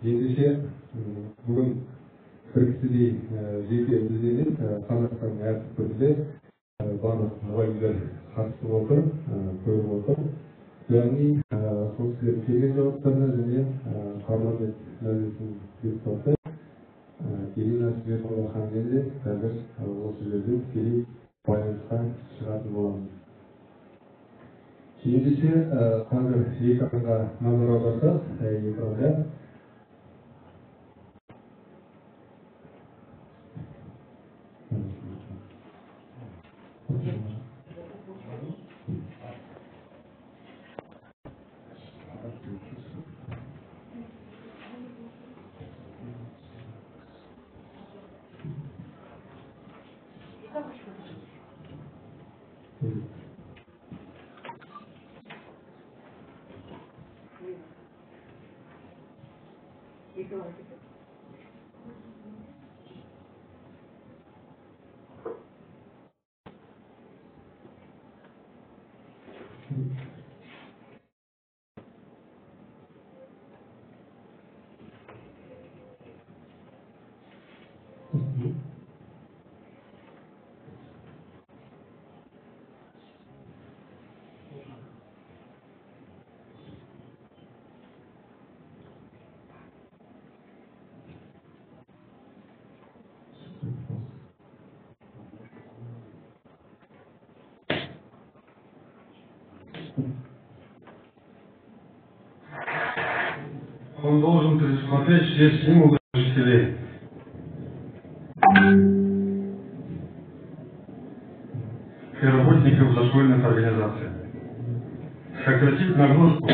Ендеше бүгін бір кісідей жеке біз емес, Қазақстанның әр түкпірінде барлық мұғалімдер қатысып отыр, көріп отыр. Яғни сол кісілердің келген жауаптарына және парламент мәжілісінің депутаты Ирина Смирнова ханыммен де қазір осы жерде тікелей байланысқа шығатын боламыз. Ендеше қазір экранға назар аударсақ, экранда Он должен предусмотреть все символы учителей. И работников дошкольных организаций. Сократить нагрузку,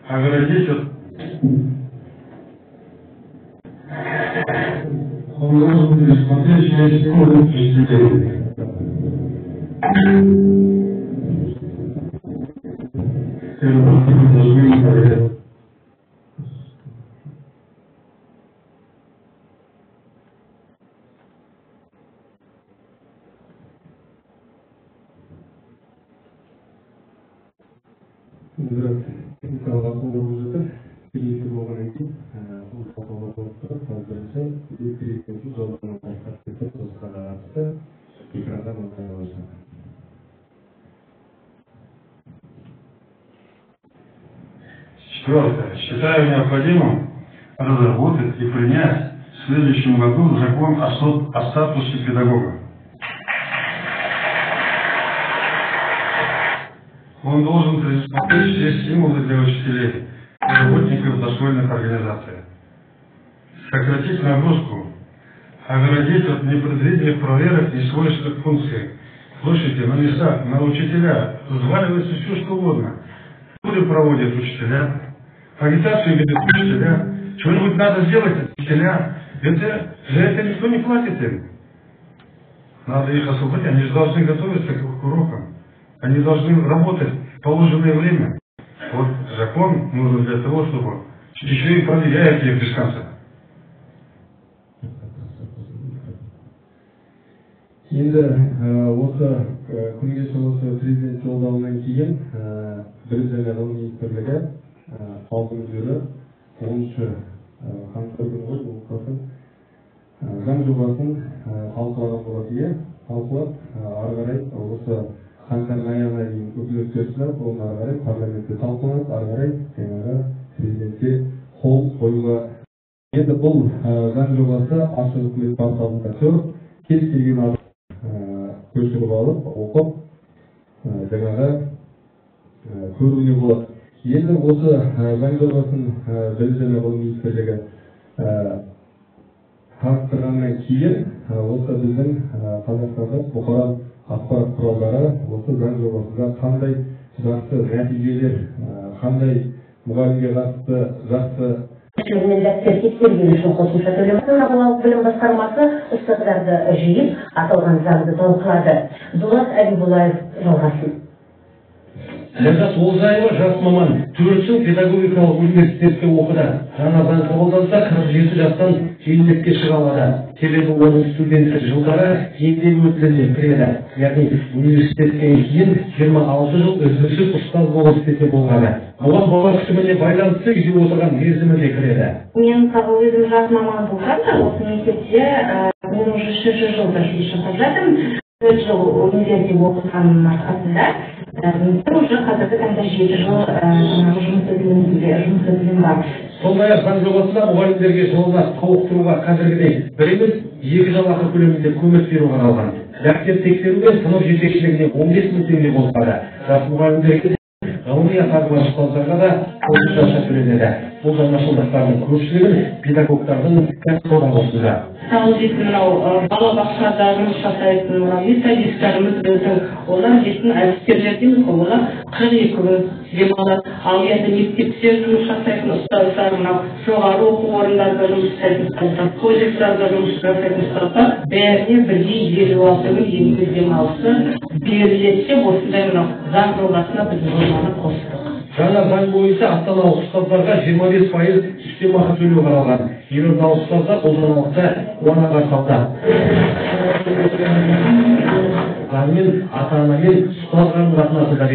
оградить от... Он должен предусмотреть все символы учителей. И работников дошкольных организаций. Четвертое. Считаю необходимым разработать и принять в следующем году закон о статусе педагога. Он должен предусмотреть все стимулы для учителей и работников дошкольных организаций. Сократить нагрузку, оградить от непредвиденных проверок и свойственных функций. Слушайте, на местах, на учителя взваливается все, что угодно. Туды проводят учителя, агитацию ведут учителя, чего-нибудь надо сделать учителя. Это, за это никто не платит им. Надо их освободить, они же должны готовиться к урокам. Они должны работать в положенное время. Вот закон нужен для того, чтобы еще и проверяют их без конца. Енді осы күнге осы президент жолдауынан кейін Білім және ғылым министрлігі алдыңғы жылы 10 қаңтар күні ғой бұл заң жобасын талқылаған болатын. Талқылап ары қарай осы қаңтардың аяғына дейін үкіметке ұсынып, оны ары қарай парламентте талқыланып, ары қарай жаңағы президентке қол қоюға. Енді бұл заң жобасы ашық үкімет порталында тұр. Кез келген адам көшіріп алып, оқып, жаңағы көруіне болады. Енді осы заң жобасын Білім және ғылым министрлігі таныстырғаннан кейін осы біздің Қазақстандық бұқаралық ақпарат құралдары осы заң жобасында қандай жақсы нәтижелер, қандай мұғалімге қатысты жақсы Мен дәптер тексергені үшін қосымша төлем қалалық білім басқармасы ұстаздарды жиып, аталған заңды талқылады. Дулат Әбибуллаев жалғасын. Ләззат Олжаева жас маман, 4 жыл педагогикалық университетте оқыды. Жаңа заң қабылданса 47 жастан зейнетке шыға алады. Себебі оның студенттік жылдары еңбек өтіліне кіреді. Яғни университеттен кейін 26 жыл үздіксіз ұстаз болып істесе болғаны. Бұған бала күтіміне байланысты үйде отырған мерзімі де кіреді. төленеді. Мен мысалы өзім жас маман болсам да, осы мектепте мен уже үшінші жылда жұмыс жасап жатырмын. 4 жыл универде оқығанымның арқасында менде уже қазіргі таңда 7 жыл жаңағы жұмыс өтілім бар. Сондай-ақ заң жобасында мұғалімдерге жылына сауықтыруға қазіргідей бір емес, 2 жалақы көлемінде көмек беру қаралған. Дәптер тексеру мен сынып жетекшілігіне 15 мың теңге қосылады. Жас мұғалімдерге, ғылыми атағы бар ұстаздарға да қосымша ақша төленеді. Бұл жаңашылдықтардың көпшілігін педагогтардың кәсіподағы ұсынды. Мысалы дейтін мынау балабақшада жұмыс жасайтын мынау методистеріміз біздің, олар дейтін әдіскерлер дейміз ғой, олар 42 күн демалады. Ал енді мектепте жұмыс жасайтын ұстаздар, мынау жоғары оқу орындарында жұмыс жасайтын ұстаздар, колледждарда жұмыс жасайтын ұстаздар бәріне бірдей 56 күн еңбек демалысы беріледі деп осындай мынау заң жобасына біз жобаны қостық. Жаңа заң бойынша астаналық ұстаздарға 25% үстемақы төлеу қаралған. Елордалық ұстаздар бұл жаңалықты қуана қарсы алды. Заңмен ата-анамен ұстаз қарым-қатынасы да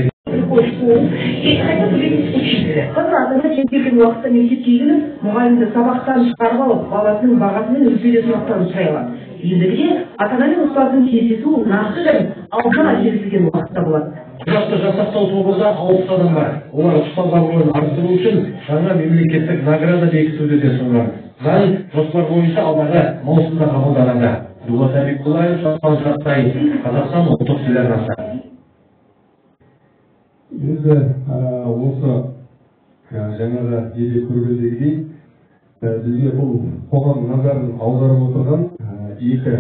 И хотят увидеть учителя. Қазір ата-ана кез келген уақытта мектепке келіп, мұғалімді сабақтан шығарып алып, баласының бағасы мен өзге де сұрақтарын сұрай алады. Ендігіде ата-ана мен ұстаздың кездесуі нақты және алдын ала келісілген уақытта болады. Құжатты жасақтау тобында 60 адам бар. Олар ұстаз абыройын арттыру үшін жаңа мемлекеттік награда бекітуді де ұсынған. Заң жоспар бойынша алдағы маусымда қабылданады. Дулат Әбибуллаев, Шолпан Жақтай, Қазақстан ұлттық телеарнасы. Енді осы жаңағы елде көргендегідей бізге бұл қоғам назарын аударып отырған екі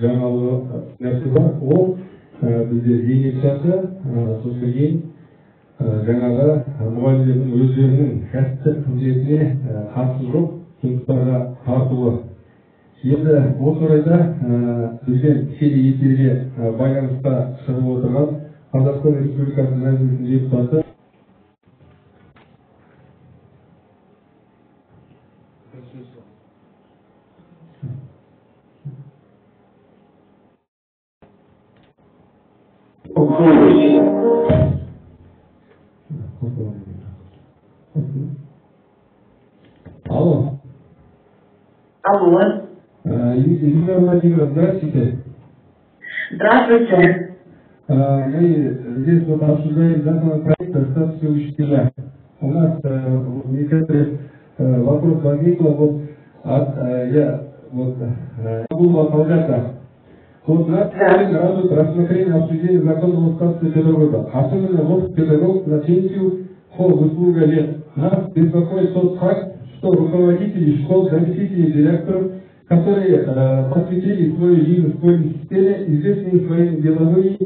жаңалық нәрсе бар. Ол бізде зейнет жасы, сосын кейін жаңағы мұғалімдердің өздерінің кәсіптік қызметіне қатысы жоқ жұмыстарға тартуы. Енді осы орайда бізбен тікелей эфирге байланысқа шығып отырған Қазақстан Республикасы Мәжілісінің депутаты Алло. Алло. Елена Владимировна, здравствуйте. Здравствуйте. Мы здесь вот обсуждаем законопроект о статусе учителя. У нас некоторые вопрос возникло, вот от, я вот буду отправляться. Вот нас радует рассмотрение обсуждения закона о статусе педагога, особенно вот педагог на пенсию по выслуге лет. Нас беспокоит тот факт, что руководители школ, заместители директоров, которые посвятили свою жизнь в школьной системе, известны своими деловыми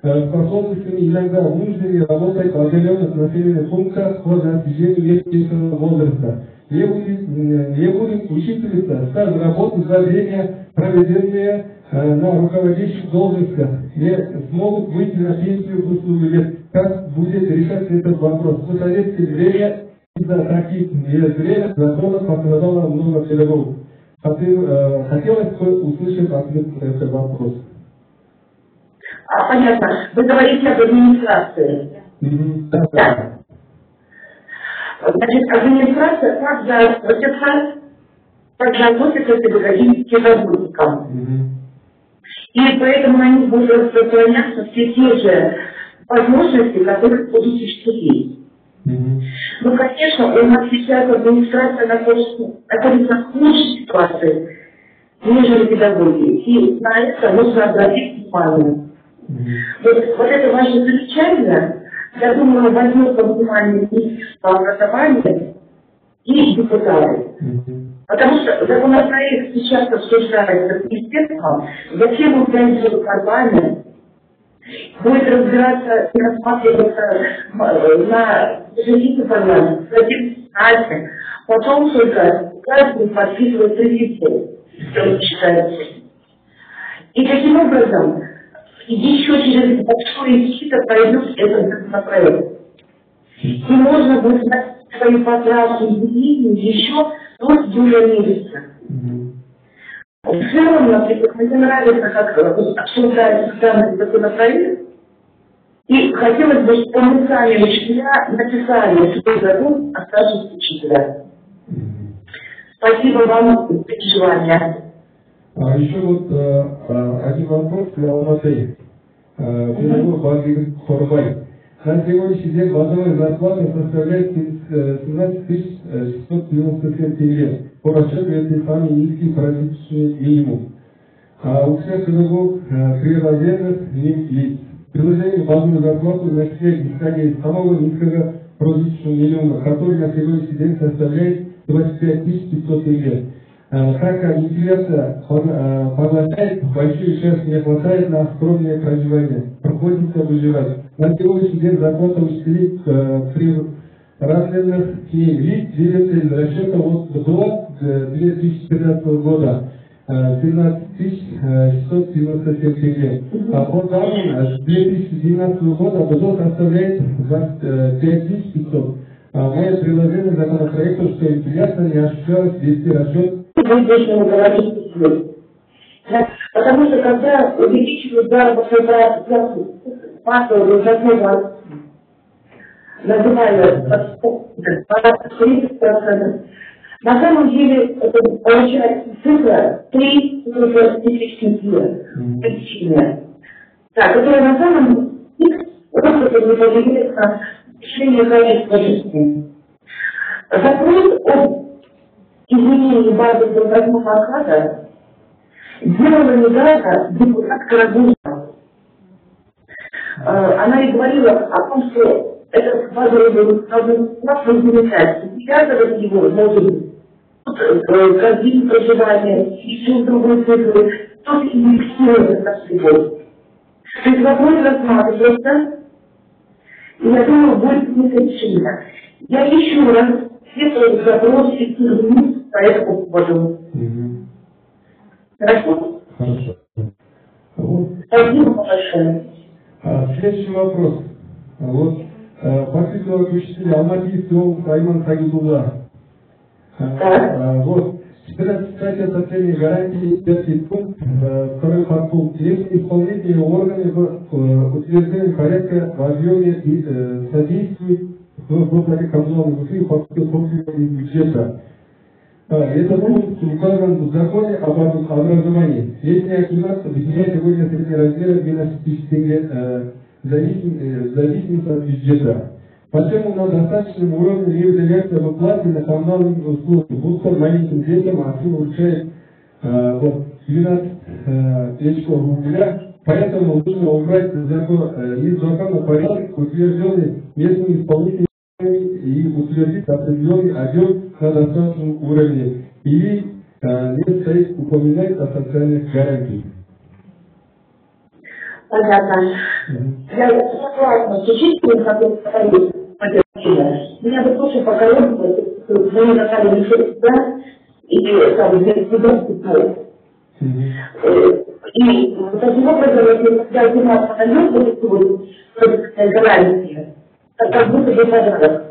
способностями, иногда вынуждены работать в отдаленных населенных пунктах по достижению пенсионного возраста. Не будет учитываться стаж работы за время, проведенные на руководящих должностях, не смогут выйти на пенсию в выслугу лет. Как будет решаться этот вопрос? В советское время из-за таких время законов пострадало много педагогов. Хотелось бы услышать ответ на этот вопрос. Понятно. Вы говорите об администрации. Да. Да. Значит, администрация также относится к педагогическим работникам. И поэтому на них будут распространяться все те же возможности, которые будут учителей. Ну, конечно, у нас сейчас администрация находится в худшей ситуации, нежели педагоги. И на это нужно обратить внимание. Вот это ваше замечание, я думаю, возьмет во внимание Министерство образования и депутаты. Потому что законопроект сейчас обсуждается министерством, затем он пройдет в парламент, будет разбираться и рассматриваться на бюджете парламента, затем в Сенате, потом только каждый подписывает позицию, что он считает. И таким образом еще через большое сито пройдет этот законопроект. И можно будет вносить свои поправки и изменения еще до июля месяца. В целом, например, мне нравится, как обсуждается данный законопроект, и хотелось бы, чтобы мы сами, учителя, написали свой закон о статусе учителя. Спасибо вам за переживания. А еще вот один вопрос для Алматы. Педагог Базыгүл Торбай. На сегодняшний день базовая зарплата составляет 17 697 тенге. По расчету это самый низкий прожиточный минимум. А у всех педагогов приравненных к ним лиц. Предложение базовую зарплату начислять исходя из самого низкого прожиточного минимума, который на сегодняшний день составляет 25 500 тенге. Так как инфляция поглощает большую часть, не хватает на скромное проживание, приходится выживать. На сегодняшний день зарплата учителей приравненных к ним лиц делится из расчета от до 2015 года 17 697 тенге. По данным с 2012 года БДО составляет 25 500. Мое приложение законопроекту, что инфляция не осуществлялась вести расчет. Вы должны говорить. Потому что когда увеличивают заработную плату, массовую должностную называют 30%, на самом деле это получается цифра 3 тысячи тенге увеличения, да, которая на самом деле не повлияет на решение качества жизни. Вопрос об изменении базы должностного оклада делала недавно депутат Карагузова. Она и говорила о том, что этот базовый должностной оклад нужно менять, связывать его должен корзине проживания, еще другой цифры, тоже индексируется каждый год. То есть вопрос рассматривается, и я думаю, будет принято решение. Я еще раз все свои запросы по этому поводу. Хорошо? Хорошо. Вот. Спасибо большое. Следующий вопрос. Вот. Подписывал учителя Алматинской области Айман Сагидулла. Вот. 14 статья социальной гарантии, 5 пункт, 2 подпункт. Если исполнительные органы в утверждении порядка в объеме и содействуют в выплате коммунальных услуг по бюджета. Этот пункт указан в законе об образовании. Если акимат выделяет сегодня средний размер 12 тысяч тенге в зависимости от бюджета. Почему на достаточном уровне не выделяется выплаты на коммунальные услуги, будто маленьким детям аким вручает 12 тысяч рубля, поэтому нужно убрать из закона порядок, утвержденный местными исполнителями, и утвердить определенный объем на достаточном уровне, или не стоит упоминать о социальных гарантиях. Понятно. Я согласна с учителем, который говорит по этой теме. Меня бы тоже покоробило, мы натали еще сюда, и там для И таким образом, если когда зима подойдет, вот эту вот гарантию, как будто бы подарок.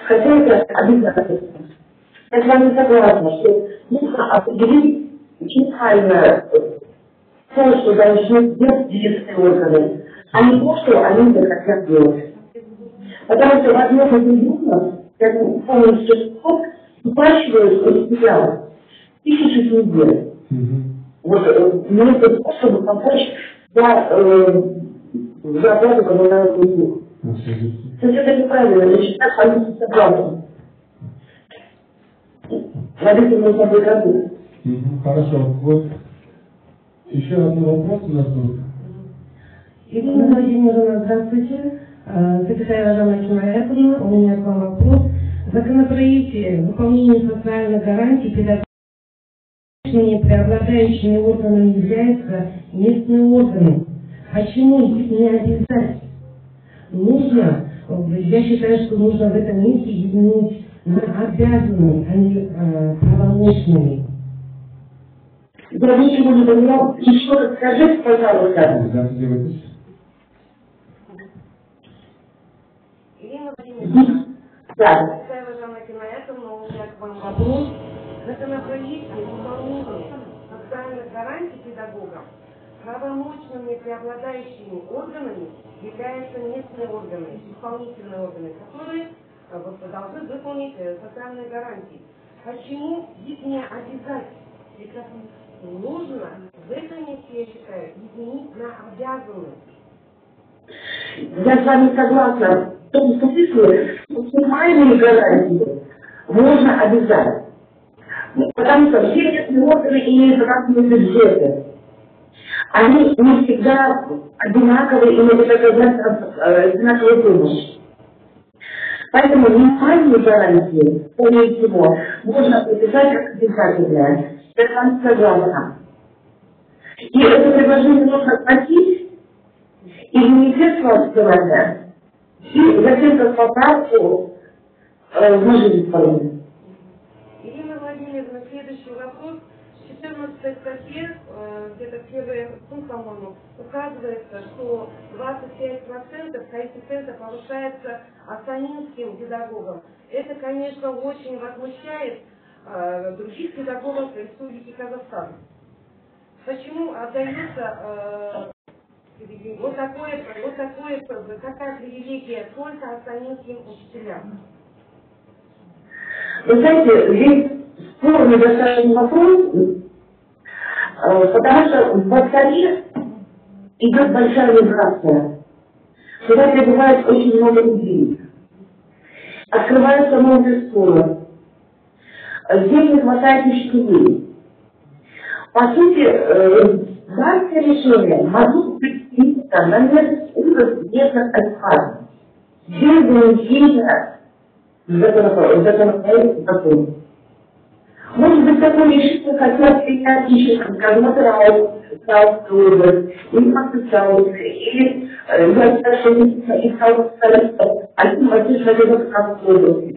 Хотя это обязательно. Я с вами согласна, что нужно определить детально то, что должны делать деловые органы, а не то, что они захотят делать. Потому что в одном из регионов, я помню, что выплачивают учителям 1000 тенге. Вот мне это то, чтобы помочь за оплату коммунальных услуг. То есть это неправильно, я считаю, что они согласны. Над этим нужно будет работать. Хорошо. Вот еще один вопрос у нас будет. Ирина Владимировна, здравствуйте. Секретарь Жанна Кинаятовна, у меня к вам вопрос. В законопроекте выполнение социальных гарантий педагогическими преобладающими органами являются местные органы. Почему их не обязать? Нужно, я считаю, что нужно в этом месте изменить на обязанными, а не правомочными. Я ничего не поняла. Еще раз скажите, пожалуйста. Ирина Владимировна, да. Жанна Кинаятовна, у меня к вам вопрос. В законопроекте выполнение социальных гарантий педагогам правомочными преобладающими органами являются местные органы, исполнительные органы, которые должны выполнить социальные гарантии. Почему их не обязать? Нужно в этом месте, я считаю, изменить на обязанность. Я с вами согласна. В том смысле, что минимальные гарантии можно обязать. Потому что все местные органы имеют разные бюджеты. Они не всегда одинаковые и могут оказать одинаковую помощь. Поэтому минимальные гарантии, скорее всего, можно прописать как обязательное. Я с вами согласна. И это предложение нужно вносить и в Министерство образования, и затем как поправку в Мажилис парламента. Ирина Владимировна, следующий вопрос. В 14 статье, где-то первый пункт, по-моему, указывается, что 25% коэффициента повышается астанинским педагогам. Это, конечно, очень возмущает других педагогов Республики Казахстан. Почему отдается такая привилегия только астанинским учителям? Вы знаете, здесь спорный достаточно вопрос, потому что в Астане идет большая миграция. Сюда прибывает очень много людей. Открываются новые школы. Здесь не хватает учителей. По сути, данное решение могут быть принято на уровне местных администраций, без занесения в законопроект закон. Может быть, такое решение хотят принять еще, скажем, Атырау, область, или Мангистау, или я считаю, что один Казахстанской области.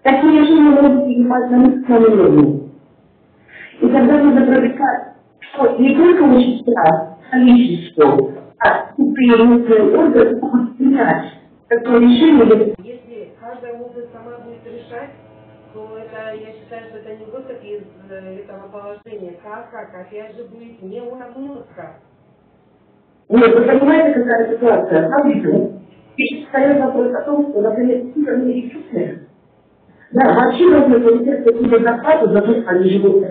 Такие решения могут принимать на местном уровне. И тогда нужно прописать, что не только учителя столичных школ, а и местные органы могут принять такое решение. Если каждая область сама будет решать, то это, я считаю, что это не выход из этого положения, так как, опять же, будет неуравниловка. Нет, вы понимаете, какая ситуация? Смотрите, здесь встает вопрос о том, что, например, северные регионы, да, вообще должны получать какие-то зарплаты за то, что они живут,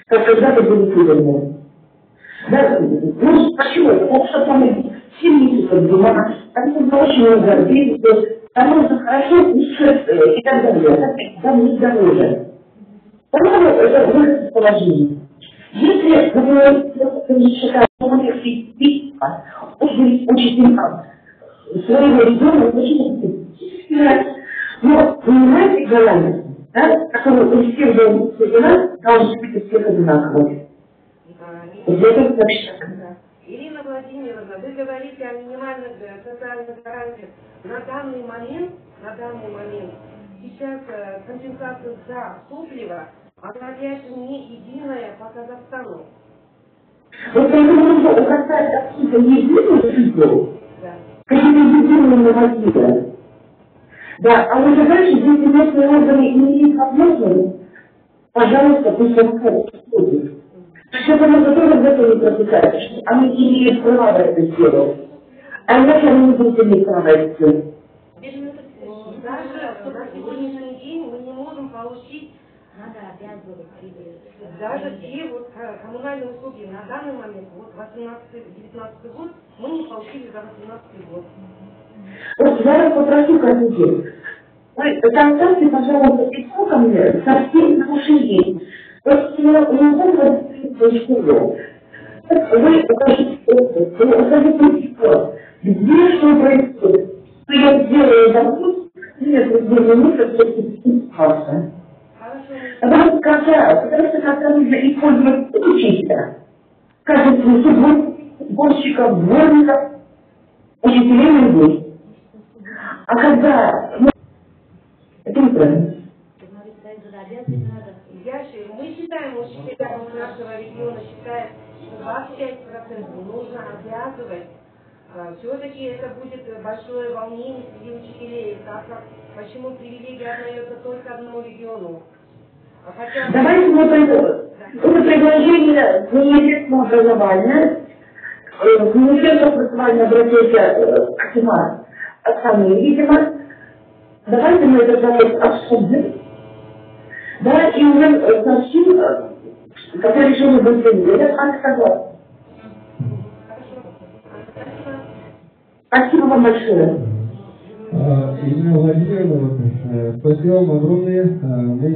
как когда-то были северные. Да, ну, почему? Потому что там 7 месяцев зима, там нужно очень много денег, там нужно хорошо кушать и так далее. Там не дороже. Поэтому это выход из положения. Если, например, считают, что у них учителям своего региона очень но понимаете гарантии, да, которые у всех должны быть у всех одинаковые. Ирина Владимировна, вы говорите о минимальных социальных гарантиях. На данный момент, сейчас компенсация за топливо, она опять же не единая по Казахстану. Вот поэтому нужно указать какие-то единые цифры, какие-то единые нормативы. Да, а уже дальше, если местные органы имеют возможность, пожалуйста, пусть он входит. То есть это нужно тоже в законе прописать, что они имеют право это сделать. А иначе они не будут иметь права это сделать. Даже на сегодняшний день мы не можем получить даже те вот коммунальные услуги на данный момент, вот 18-19 год, мы не получили за 18 год. Вот я вас попрошу, коллеги, вы доставьте, пожалуйста, письмо ко мне со всеми нарушениями. Вот у меня школу. Вы укажите опыт, вы укажите ситуацию, где что происходит. Что я сделаю запрос, нет, ситуация. Потому что когда нужно использовать учителя, в качестве уборщиков, дворников, учителей не будет. А когда... Ну, это неправильно. Мы считаем, учителя нашего региона считают, что 25% нужно обязывать. Все-таки это будет большое волнение среди учителей, так как почему привилегия отдается только одному региону. Хотя... Давайте мы это предложение в Министерство образования. В Министерство образования обратился Акимат Астаны, видимо. Давайте мы этот вопрос обсудим. Да, и уже сообщим, какое решение будет принято. Я с вами согласна. Спасибо вам большое. Ирина Владимировна, спасибо вам огромное. Мы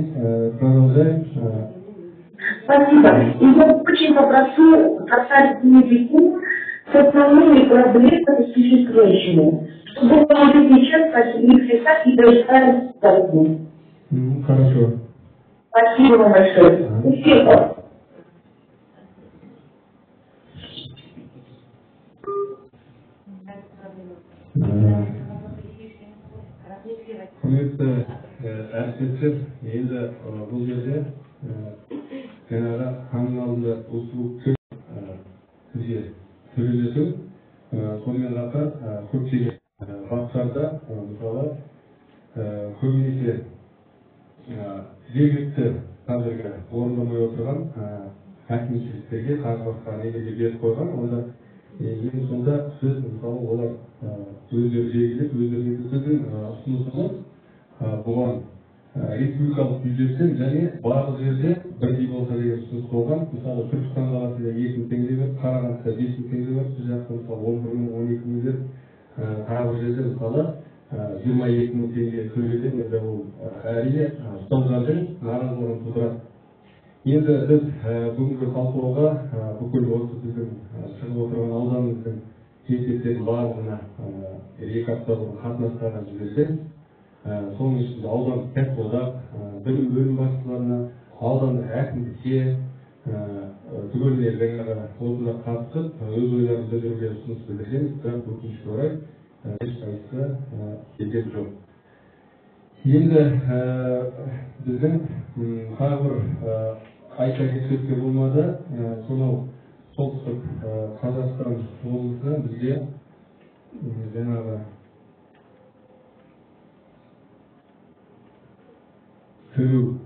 продолжаем. Спасибо. И я очень попрошу составить мне письмо с основными проблемами существующими, чтобы мы могли сейчас их решать и дождаться. Хорошо. Спасибо вам большое. Успехов. Құрметті әріптестер, енді бұл жерде жаңағы коммуналды услугты бізге төлету, сонымен қатар көптеген баптарда, мысалы, көбінесе жергілікті қазіргі орындамай отырған әкімшіліктерге тағы басқа нелерге беріп қойған, онда ең соңында сөз, мысалы, олар өздері белгілеп, өздері біздің ұсынысымыз бұған республикалық бюджеттен және барлық жерде бірдей болса деген ұсыныс болған. Мысалы, Түркістан қаласында 2 000 теңге беріп, Қарағандыда 5 000 теңге беріп, біз жақта мысалы 11 000, 12 000 беріп, тағы бір жерде мысалы 22 000 теңге төлеген. Енді ол әрине ұстаздардың наразылығын тудырады. Енді біз бүгінгі талқылауға бүкіл осы біздің шығып отырған ауданымыздың мектептерінің барлығына 2 апта бұрын қатынастарға жіберген. Соның ішінде аудандық кәсіподақ, білім бөлім басшыларына, аудандық әкімдікке түгеліне жаңағы осында қатысып, өз ойларын білдіруге ұсыныс білдірген, бірақ өкінішке орай ешқайсысы келген жоқ. Енді біздің тағы бір айта кетпеске болмады, сонау Солтүстік Қазақстан облысынан бізге жаңағы Төлеу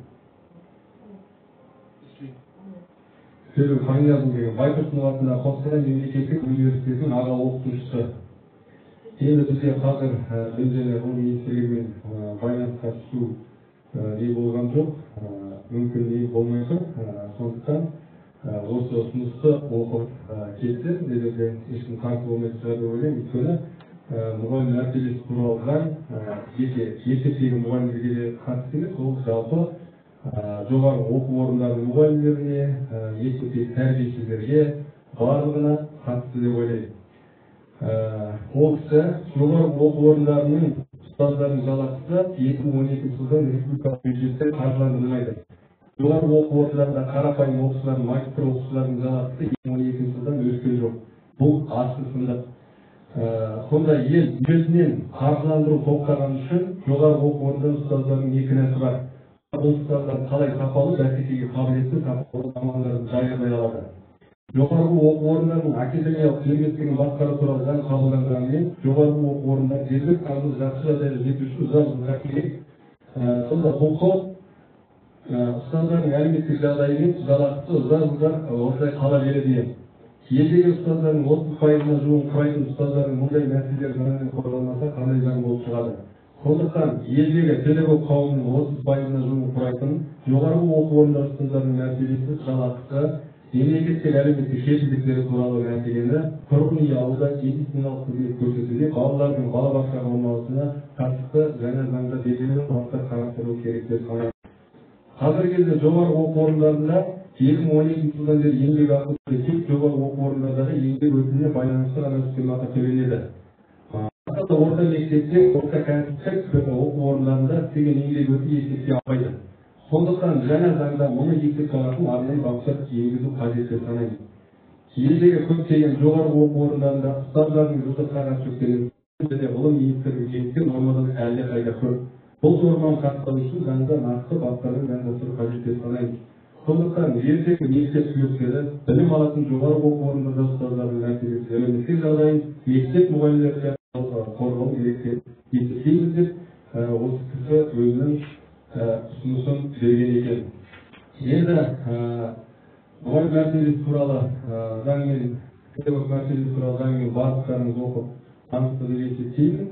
Қайназов деген Байтұрсынов атындағы Қостанай мемлекеттік университетінің аға оқытушысы. Енді бізде қазір білім және ғылым министрлігімен байланысқа түсу не болған жоқ, мүмкін не болмай тұр. Сондықтан осы ұсынысты оқып кетсе, егер ешкім қарсы болмайтын шығар деп ойлаймын. Өйткені мұғалім мәртебесі туралы заң жеке мектептегі мұғалімдерге де қатысты емес, ол жалпы жоғарғы оқу орындарының мұғалімдеріне, мектептегі тәрбиешілерге барлығына қатысты деп ойлаймын. Ол кісі жоғарғы оқу орындарының ұстаздарының жалақысы 2012 жылдан республикалық бюджеттен қаржыландырылмайды. Жоғарғы оқу орындарында қарапайым оқушылардың, магистр оқушылардың жалақысы 2012 жылдан өскен жоқ. Бұл ащы шындық. Сонда ел бюджетінен қаржыландыру тоқтағаны үшін жоғарғы оқу орындарының ұстаздарының не кінәсі бар? Бұл ұстаздар қалай сапалы, бәсекеге қабілетті, сапалы мамандарды даярлай алады? Жоғарғы оқу орындарының академиялық дербестігін басқару туралы заң қабылданғанымен, жоғарғы оқу орындары дербес қаржылық жақсы жағдайға жету үшін ұзақ жылдар керек. Сонда бұл топ ұстаздардың әлеуметтік жағдайы мен жалақысы ұзақ жылдар осылай қала береді. Елдегі ұстаздардың 30%-на жуығын құрайтын ұстаздардың мұндай мәселелер заңмен қорғалмаса, қандай заң болып шығады? Сондықтан елдегі педагог қауымының 30%-на жуығын құрайтын жоғарғы оқу орындары ұстаздарының мәртебесі, жалақысы, мемлекеттік әлеуметтік кепілдіктері туралы мәселені тұрғын үй алуда, медициналық қызмет көрсетуде, балалардың балабақшаға орналасуына қатысты жаңа заңда белгілі талаптар қарастырылу керек деп санаймын. Қазіргі кезде жоғарғы оқу орындарында 2012 жылдан бері еңбек ақы тек жоғарғы оқу орындарындағы еңбек өтіліне байланысты ғана үстемақы төленеді. Басқа орта мектепте, орта кәсіптік оқу орындарында істеген еңбек өтілі есепке алынбайды. Сондықтан жаңа заңда мұны есепке алатын арнайы баптар енгізу қажет деп санаймын. Елдегі көптеген жоғарғы оқу орындарында ұстаздардың жылдық сағат жүктемесі және ғылым министрлігі бекіткен нормадан әлдеқайда көп. Бұл норманы сақтау үшін заңда нақты баптарды заңдастыру қажет деп санаймын. Сондықтан елдегі мектеп түлектері білім алатын жоғарғы оқу орындарында ұстаздардың мәртебесі, әлеуметтік жағдайын мектеп мұғалімдері қорғау керек деп есептейміз деп осы кісі өзінің ұсынысын берген екен. Енді мұғалім мәртебесі туралы заңмен, педагог мәртебесі туралы заңмен барлықтарыңыз оқып танысты деп есептеймін.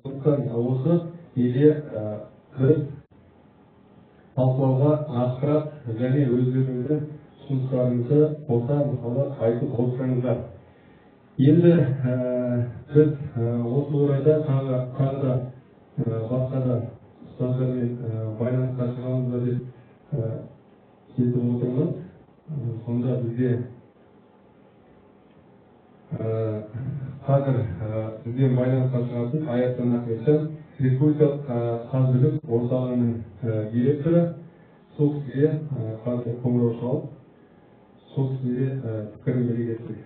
Сондықтан осы неде біз талқылауға нақтырақ және өздеріңіздің ұсыныстарыңызды қоса мысалы айтып отырсаңыздар. Енді біз осы орайда тағы да басқа да ұстаздармен байланысқа шығамыз ба деп келтіріп отырмыз. Сонда бізде қазір бізбен байланысқа шығатын Аятжан Ахметжан, Республикалық қазбілік орталығының директоры, сол кісіге қазір қоңырау шалып, сол кісіге пікірін біле кеттік.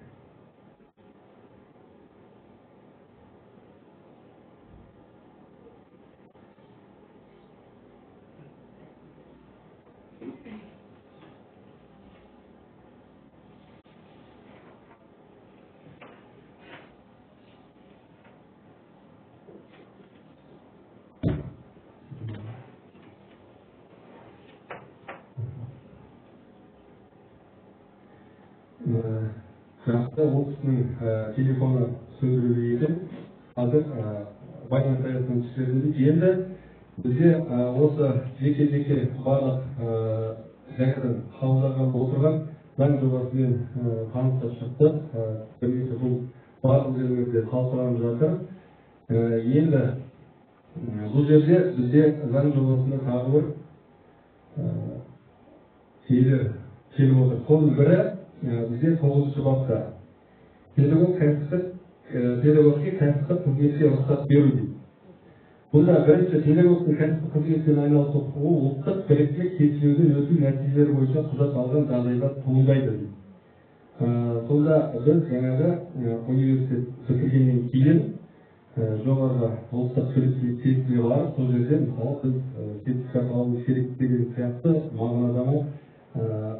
Жақсы, ол кісінің телефоны сөндірулі екен. Қазір байланыс аясынан түсірілді. Енді бізде осы жеке-жеке барлық жаңадан қабылданған отырған заң жобасымен танысып шықтық. Бірнеше бұл барлық жерлерде талқыланып жатыр. Енді бұл жерде бізде заң жобасында тағы бір кейдер келіп отыр. Соның бірі бізде 9-шы бапта педагогке кәсіптік қызметке рұқсат беру дейді. Бұнда бірінші педагогтың кәсіптік қызметпен айналысу құқығы ұлттық біліктілік тестілеуден өту нәтижелері бойынша құжат алған жағдайда туындайды дейді. Сонда біз жаңағы университет бітіргеннен кейін жоғарғы ұлттық біліктілік тестілеу барып, сол жерде мысалы біз сертификат алу керек деген сияқты мағынада ма.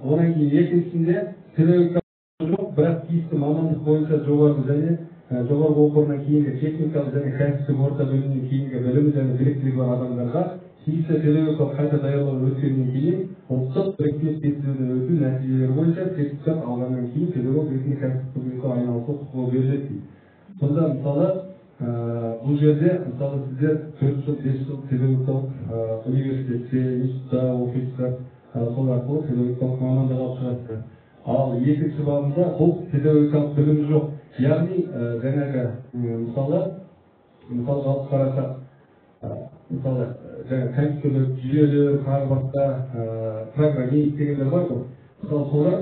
Одан кейін екіншісінде педагогика жоқ, бірақ тиісті мамандық бойынша жоғарғы және жоғарғы оқу орнынан кейінгі техникалық және кәсіптік орта білімнен кейінгі білімі және біліктілігі бар адамдарға тиісті педагогикалық қайта даярлау өткеннен кейін ұлттық біліктілік тестілеуден өту нәтижелері бойынша сертификат алғаннан кейін педагог ретінде кәсіптік қызметпен айналысу құқығы беріледі дейді. Сонда мысалы бұл жерде мысалы сіздер 4 жыл, 5 жыл педагогикалық университетте, институтта оқисыздар, сол арқылы педагогикалық мамандық алып шығасыздар. Ал екінші бабында бұл педагогикалық білім жоқ. Яғни жаңағы мысалы мысалға алып қарасақ, мысалы жаңа компьютерлік жүйелер, тағы басқа программист дегендер бар ғой. Мысалы солар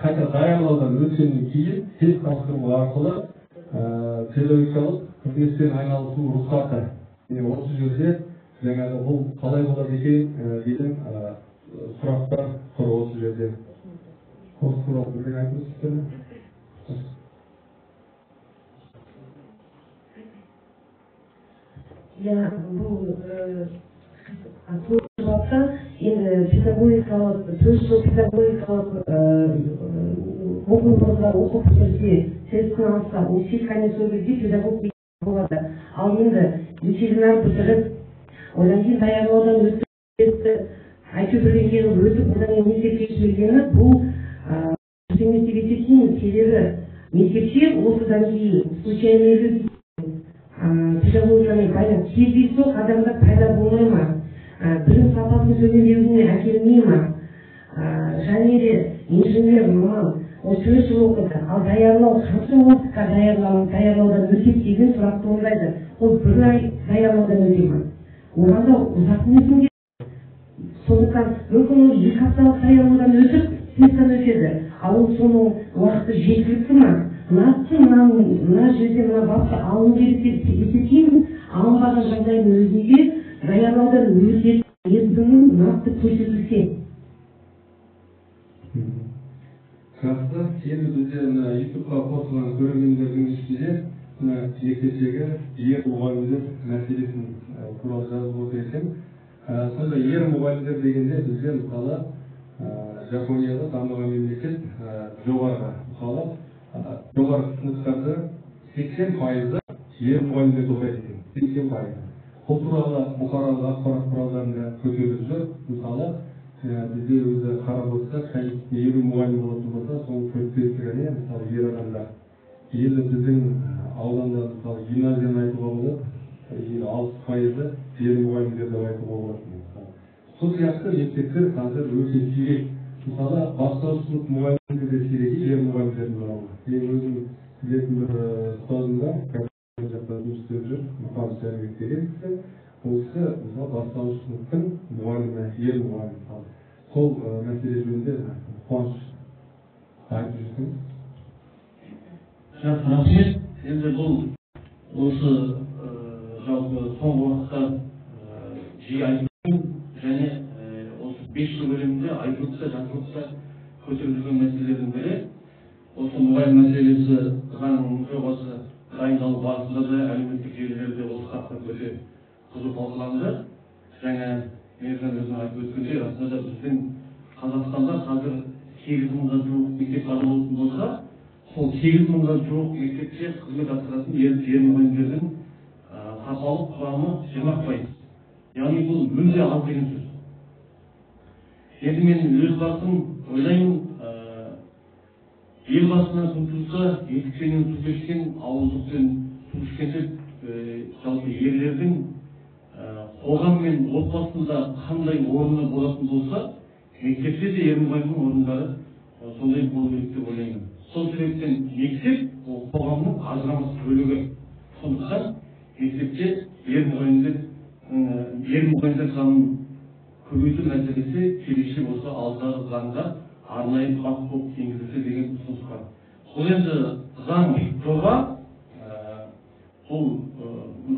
қайта даярлаудан өткеннен кейін тест тапсыру арқылы педагогикалық қызметпен айналысу рұқсаты. Осы жерде жаңағы бұл қалай болады екен деген сұрақтар тұр осы жерде. Осы туралы бірдеңе айтыңызшы. Иә, бұл бапта енді педагогикалық 4 жыл педагогикалық оқу орнында оқып бітірсе, тестін алса, ол тек қана сол кезде педагог болады. Ал енді ветеринар бітіріп, одан кейін даярлаудан өтіп, әйтеуір өтіп, одан кейін мектепке келгені бұл дұрыс емес деп есептеймін. Себебі мектепте осыдан кейін случайный люди педагогикамен байланыс кездейсоқ адамдар пайда болмай ма, білім сапасының төмендеуіне әкелмей ма, және де инженер маман ол 4 жыл оқыды, ал даярлау қанша уақытқа даярлаудан өтеді деген сұрақ туындайды. Ол бір ай даярлаудан өте ма, оған да ұзақ мерзім керек. Сондықтан мүмкін ол 2 апталық даярлаудан өтіп тесттен өтеді, ал ол соның уақыты жеткілікті ма? Нақты мына жерде мына бапты алыну керек деп есептеймін. Алынбаған жағдайдың өзінде даярлаудан өтетін мерзімі нақты көрсетілсе. Жақсы. Енді бізде мына ютубқа қосылған көрермендердің ішінде мына мектептегі ер мұғалімдер мәселесін туралы жазып отыр екен. Сонда ер мұғалімдер дегенде бізде мысалы Жапонияда дамыған мемлекет жоғарғы мысалы жоғарғы сыныптарды 80% ер мұғалімдер оқиды екен. 80%. Бұл туралы бұқаралық ақпарат құралдарында көтеріліп жүр. Мысалы бізде өзі қарап отырсақ, 50 мұғалім болатын болса, соның 4-5 ғана мысалы ер адамдар. Енді біздің ауданда мысалы гимназияны айтуға болады, 60% ер мұғалімдер деп айтуға болады. Сол сияқты мектептер қазір өте сирек. Мысалы, бастауыш сынып мұғалімдері де сирек, ер мұғалімдердің барлығы. Мен өзім білетін бір ұстазым да жақта жұмыс істеп жүр, Мұқан Сәрбек деген кісі. Ол кісі, мысалы, бастауыш сыныптың мұғалімі, ер мұғалім. Сол мәселе жөнінде Қуаныш айтып жүрсеңіз. Жақсы, рахмет. Енді бұл осы жалпы соңғы уақытта жиі айтылған және осы 5 жыл көлемінде айтылып та, жазылып та көтеріп жүрген мәселелердің бірі осы мұғалім мәселесі. Заң жобасы дайындалу барысында да әлеуметтік желілерде осы тақырып өте қызу талқыланды. Жаңа Мейіржан өзің айтып өткендей, расында да біздің Қазақстанда қазір 8 мыңға жуық мектеп бар болатын болса, сол 8 мыңға жуық мектепте қызмет атқаратын ер мұғалімдердің сапалық құрамы 20%. Яғни бұл мүлде аз деген сөз. Енді мен өз басым ойлаймын, ел басынан су туса, етікпенен су кешкен, ауыздықпен су ішкен деп, жалпы ерлердің қоғам мен отбасында қандай орны болатын болса, мектепте де ер мұғалімнің орындары сондай болу керек деп ойлаймын. Сол себептен мектеп ол қоғамның ажырамас бөлігі. Сондықтан мектепте ер мұғалімдер санын көбейту мәселесі келешек осы алдағы заңда арнайы бап болып енгізілсе деген ұсыныс бар. Бұл енді заң жоба, бұл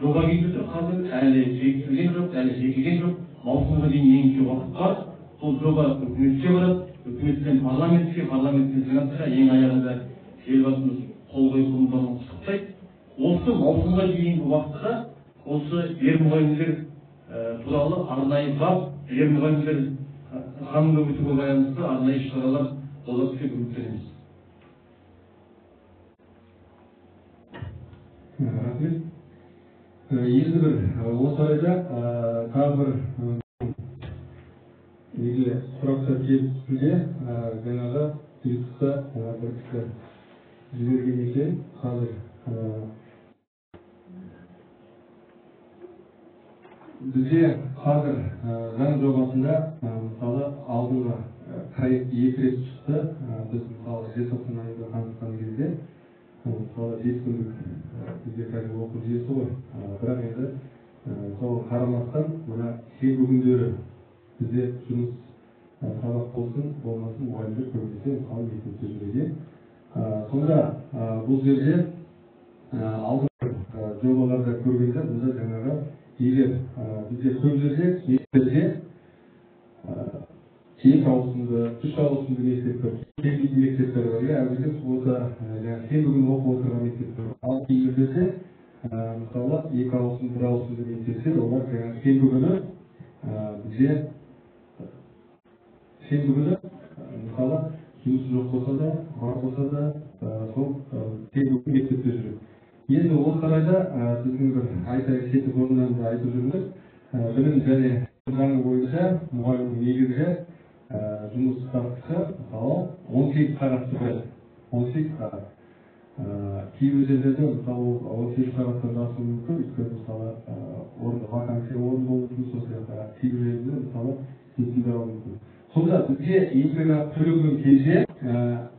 жоба күйінде тұр, қазір әлі бекітілген жоқ, әлі бекіген жоқ. Маусымға дейін енгізуге уақыт бар. Бұл жоба үкіметке барады, үкіметтен парламентке, парламенттен сенатқа, ең аяғында Елбасымыз қол қойып бұның барлығын пысықтайды. Осы маусымға дейінгі уақытта осы ер мұғалімдер туралы арнайы бап, ер мұғалімдер санын көбейтуге байланысты арнайы іс-шаралар болады деп үміттенеміз. Рахмет. Енді бір осы орайда тағы бір неге сұрақтар келіп түсуде. Жаңағы ютубта бір кісі жіберген екен. Қазір бізде қазір заң жобасында, мысалы, алдыңғы проект 2 рет шықты. Біз, мысалы, желтоқсан айында танысқан кезде, мысалы, 5 күндік бізде қазір оқу жүйесі ғой. Бірақ енді соған қарамастан мына сенбі күндері бізде жұмыс сабақ болсын, болмасын, мұғалімдер көбінесе, мысалы, мектепте жүреді. Сонда бұл жерде алдыңғы жобаларда көргенде бұнда жаңағы егер бізде көп жерде мектептерде 2 ауысымды, 3 ауысымды мектептер, келмейтін мектептер бар. Әзірге суббота, жаңағы сенбі күні оқып отырған мектептер. Ал кейбір жерде, мысалы, 2 ауысым, 1 ауысымды мектептер, олар жаңағы сенбі күні бізде сенбі күні, мысалы, жұмысы жоқ болса да, бар болса да, сол сенбі күні мектепте жүреді. Енді осы орайда біздің бір айта кетіп орнынан да айтып жүрміз. Білім және заңы бойынша мұғалімнің негізгі жұмыс ставкасы, мысалы, 18 сағатты құрайды. 18 сағат. Кейбір жерлерде, мысалы, 18 сағаттан да асуы мүмкін, өйткені, мысалы, орны вакансия орын болуы мүмкін, сол сияқты. Кейбір жерлерде, мысалы, жетпей қалуы мүмкін. Сонда бізге еңбекақы төлеген кезде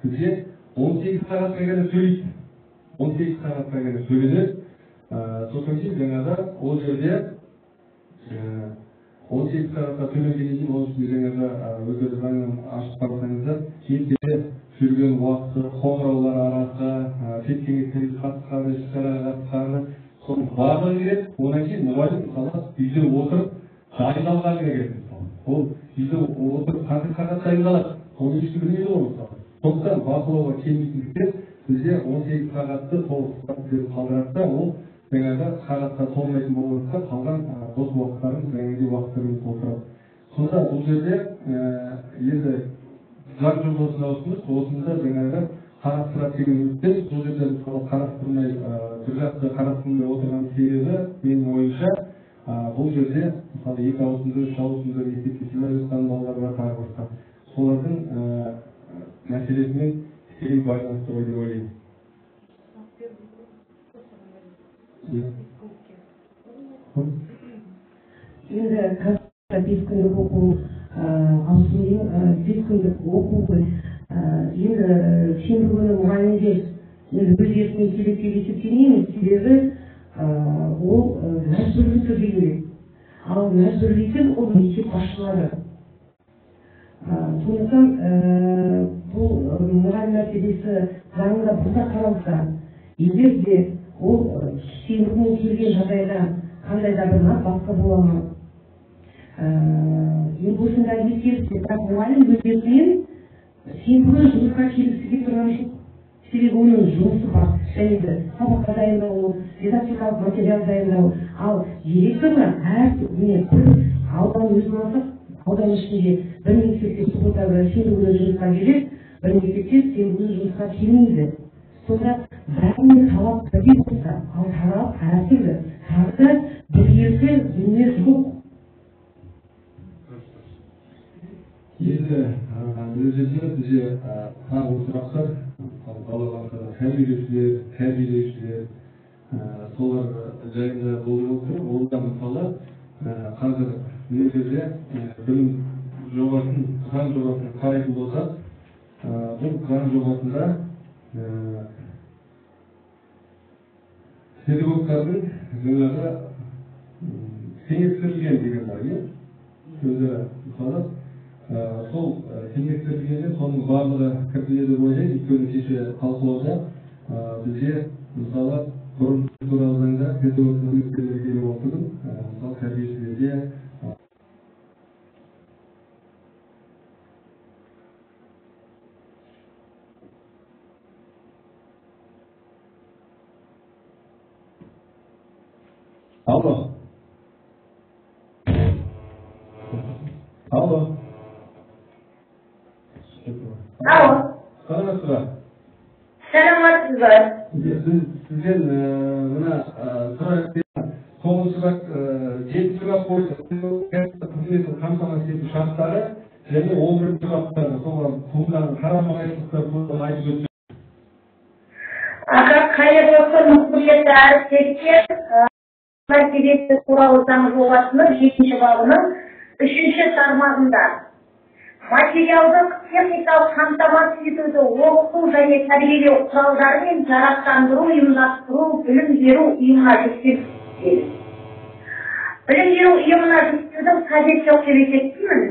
бізге 18 сағатқа ғана төлейді. 18 сағатқа ғана төленеді. Сосын кейін жаңағы ол жерде 18 сағатқа төленгеннен кейін оның үстіне жаңағы өздері заңнан ашып қарасаңыздар, мектепте жүрген уақыты, қоңыраулар арасы, педкеңестерге қатысқаны, іс-шараға қатысқаны, соның барлығы керек. Одан кейін мұғалім, мысалы, үйде отырып дайындалғаны керек, мысалы. Ол үйде отырып қанша сағат дайындалады, оны ешкім білмейді ғой, мысалы. Сондықтан бақылауға келмейтіндіктен бізде 18 сағатты толық беріп қалдырады да, ол жаңағы сағатқа толмайтын болғандықтан қалған бос уақыттарын жаңағыдай уақыттармен толтырады. Сонда бұл жерде енді заң жобасына ұсыныс осында жаңағы қарастырады деген үмітпен, бұл жерде мысалы қарастырмай, бір жақты қарастырмай отырған себебі менің ойымша бұл жерде мысалы 2 ауысымды, 3 ауысымды мектепке сыймай жатқан балалар бар, тағы басқа. Солардың мәселесімен тікелей байланысты ғой деп ойлаймын. Енді 5 күндік оқу, ауысымның 5 күндік оқу күн. Енді сенбі күні мұғалімдер енді өз еркімен келеді деп есептемейміз, себебі ол мәжбүрлі түрде келеді. Ал мәжбүрлейтін ол мектеп басшылары. Сондықтан бұл мұғалім мәртебесі заңында бұлта қаралса, егер де ол сенбі күні келген жағдайда қандай да бір надбавка бола ма? Енді осындай ескеріс, бірақ мұғалім өз еркімен сенбі күні жұмысқа келгісі келіп тұрған жоқ. Себебі оның жұмысы бар, және де сабаққа дайындау, дидактикалық материал дайындау. Ал директорлар әр міне бір аудан өзін алсақ, аудан ішінде бір мектепте суббота сенбі күні жұмысқа келеді, бір мектепте сенбі күні жұмысқа келмейді. Сонда бәріне талап бірдей болса, ал талап әртүрлі, тағы да біркелкі дүние жоқ. Енді бұл жерде бізде тағы сұрақтар, балабақшада тәрбиелеушілер, солар жайында болып отыр. Онда мысалы қазір мына жерде білім жобасын, заң жобасын қарайтын болсақ, бұл заң жобасында педагогтардың жаңағы теңестірілген деген бар, иә? Өздері мысалы сол теңестірілгенде соның барлығы кіргізіледі деп ойлаймын. Өйткені кеше талқылауда бізде мысалы бұрын туралы заңда педагог қызметкерлерге келіп отырдым, мысалы тәрбиешілерге Алло. Алло. Алло. Саламатсыз ба? Саламатсыз ба? Сізден мына сұрақ 9-шы бап, 7-ші бап бойынша қызметін қамтамасыз ету шарттары және 11-ші баптағы соған туындаған қарама-қайшылықтар туралы айтып өтсеңіз. Аға, қайырлы күн, құрметті әріптестер. Мәртебесі туралы заң жобасының 7-ші бабының 3-ші тармағында материалдық техникалық қамтамасыз етуді оқыту және тәрбиелеу құралдарымен жарақтандыру, ұйымдастыру, білім беру ұйымына жүктеледі. Білім беру ұйымына жүктеудің қажеті жоқ деп есептеймін.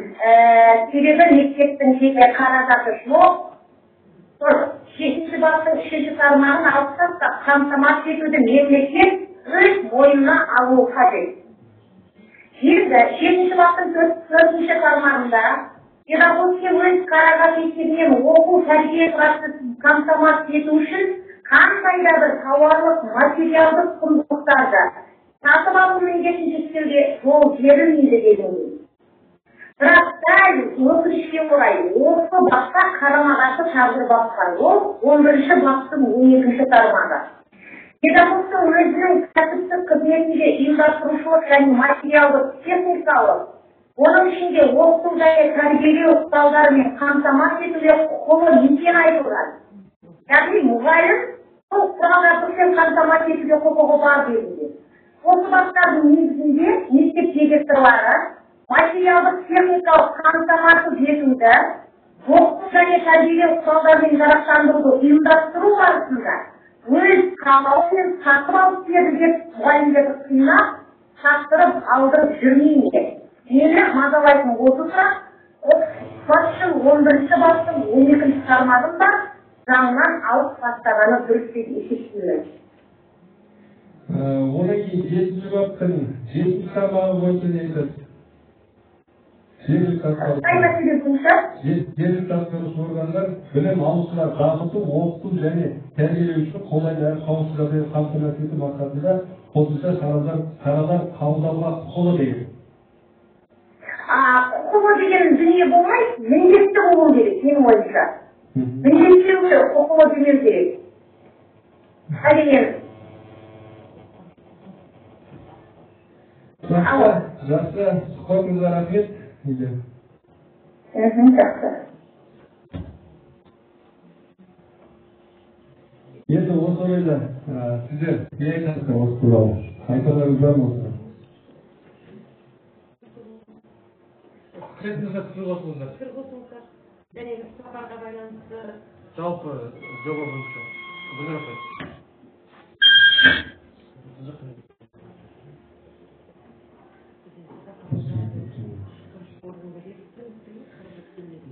Себебі мектептің жеке қаражаты жоқ. 7-ші баптың 3-ші тармағын алып тастап, қамтамасыз етуді мемлекет өз мойнына алуы қажет. Енді 7-ші баптың 4-ші тармағында педагогке өз қаражат есебінен оқу тәрбие процесін қамтамасыз ету үшін қандай да бір тауарлық материалдық құндылықтарды сатып алу міндетін жүктеуге жол берілмейді делінген. Бірақ дәл өкінішке орай осы бапта қарама-қарсы тағы бір бап бар. Ол 11-ші баптың 12-ші тармағы. Педагогтың өзінің кәсіптік қызметінде ұйымдастырушылық және материалдық техникалық, оның ішінде оқыту және тәрбиелеу құралдарымен қамтамасыз етуге құқылы екені айтылған. Яғни мұғалім сол құрал-жабдықпен қамтамасыз етуге құқығы бар делінген. Осы баптардың негізінде мектеп директорлары материалдық техникалық қамтамасыз етуді, оқыту және тәрбиелеу құралдарымен жарақтандыруды ұйымдастыру барысында өз қалауымен сатып алып берді деп мұғалімдерді қинап, шаштырып, алдырып жүрмейді. Мені мазалайтын осы сұрақ, осы 11-ші баптың 12-ші тармағын да заңнан алып тастағаны дұрыс деп есептеймін. Одан кейін 7-ші баптың 7-ші тармағы бойынша не айтасыз? Қай мәселе бойынша? Жергілікті атқарушы органдар білім алушылар дамыту, оқыту және тәрбиелеу үшін қолайлы әрі қауіпсіз жағдайды қамтамасыз ету мақсатында қосымша шаралар қабылдауға құқылы деген. Құқылы деген дүние болмайды, міндетті болу керек, менің ойымша. Міндеттеу керек, құқылы демеу керек. Әрине. Жақсы, сұхбатыңызға рахмет. Жақсы. Енді осы орайда сіздер не айтасыздар осы туралы? Айтарларыңыз бар ма осы? Ахмет мырза, пікір қосыңыздар. Пікір қосыңыздар. Және іссапарға байланысты. Жалпы жоба бойынша. Гүлнұр апай.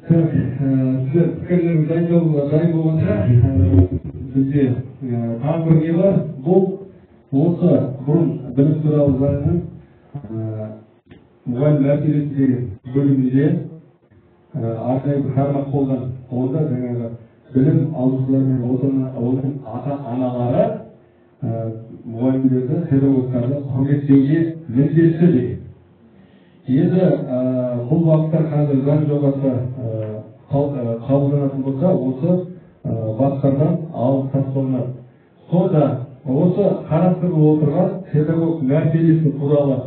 Так, сіздер пікірлеріңіз дайын болғанша бізде тағы бір не бар? Бұл осы бұрын білім туралы заңының мұғалім мәртебесі деген бөлімінде арнайы бір тармақ болған. Онда жаңағы білім алушылар мен оның ата-аналары мұғалімдерді, педагогтарды құрметтеуге міндетті деген. Енді бұл бағыттар қазір заң жобасы қабылданатын болса, осы баптардан алып тасталынады. Сонда осы қарастырылып отырған педагог мәртебесі туралы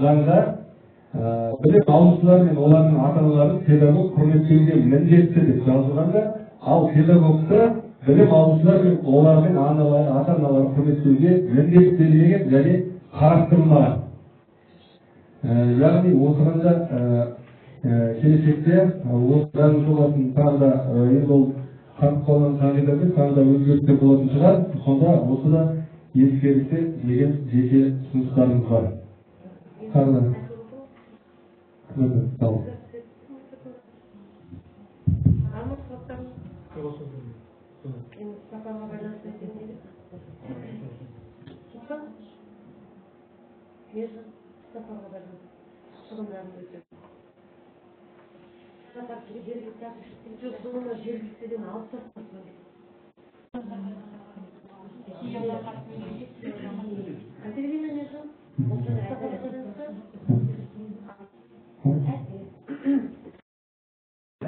заңда білім алушылар мен олардың ата-аналарын педагог құрметтеуге міндетті деп жазылғанда, ал педагогты білім алушылар мен олардың ата-аналарын құрметтеуге міндеттелмеген және қарастырылмаған. Яғни осыған да келешекте осы заң жобасын тағы да енді ол қатып қалған қағида емес, тағы да өзгерістер болатын шығар. Сонда осы да ескерілсе деген жеке ұсыныстарымыз бар. Тағы да. Сапарға байланысты шығындарын өтеу. Сапар жергілікті әкімшіліктен жоқ, соны жергіліктіден алып тастасын. Катерина Мержан, сапарға байланысты.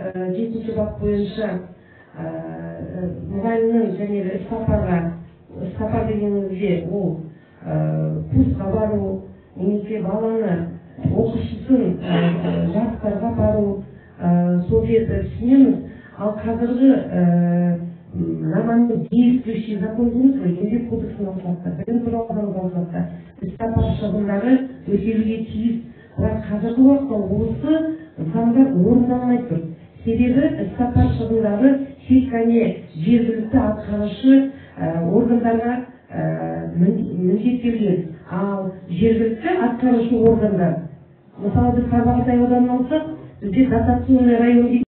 7-ші бап бойынша мұғалімнің және іссапарға, іссапар дегенімізде ол курсқа бару, немесе баланы оқушысын жарыстарға бару, сол жерді түсінеміз. Ал қазіргі нормальный действующий закон дейміз ғой, еңбек кодексін алсақ та, білім туралы заңды алсақ та, іссапар шығындары өтелуге тиіс. Бірақ қазіргі уақытта осы заңдар орындалмай тұр. Себебі іссапар шығындары тек қана жергілікті атқарушы органдарға міндеттелген. Ал жергілікті атқарушы органдар, мысалы біз Тарбағатай ауданын алсақ, бізде дотационный район деген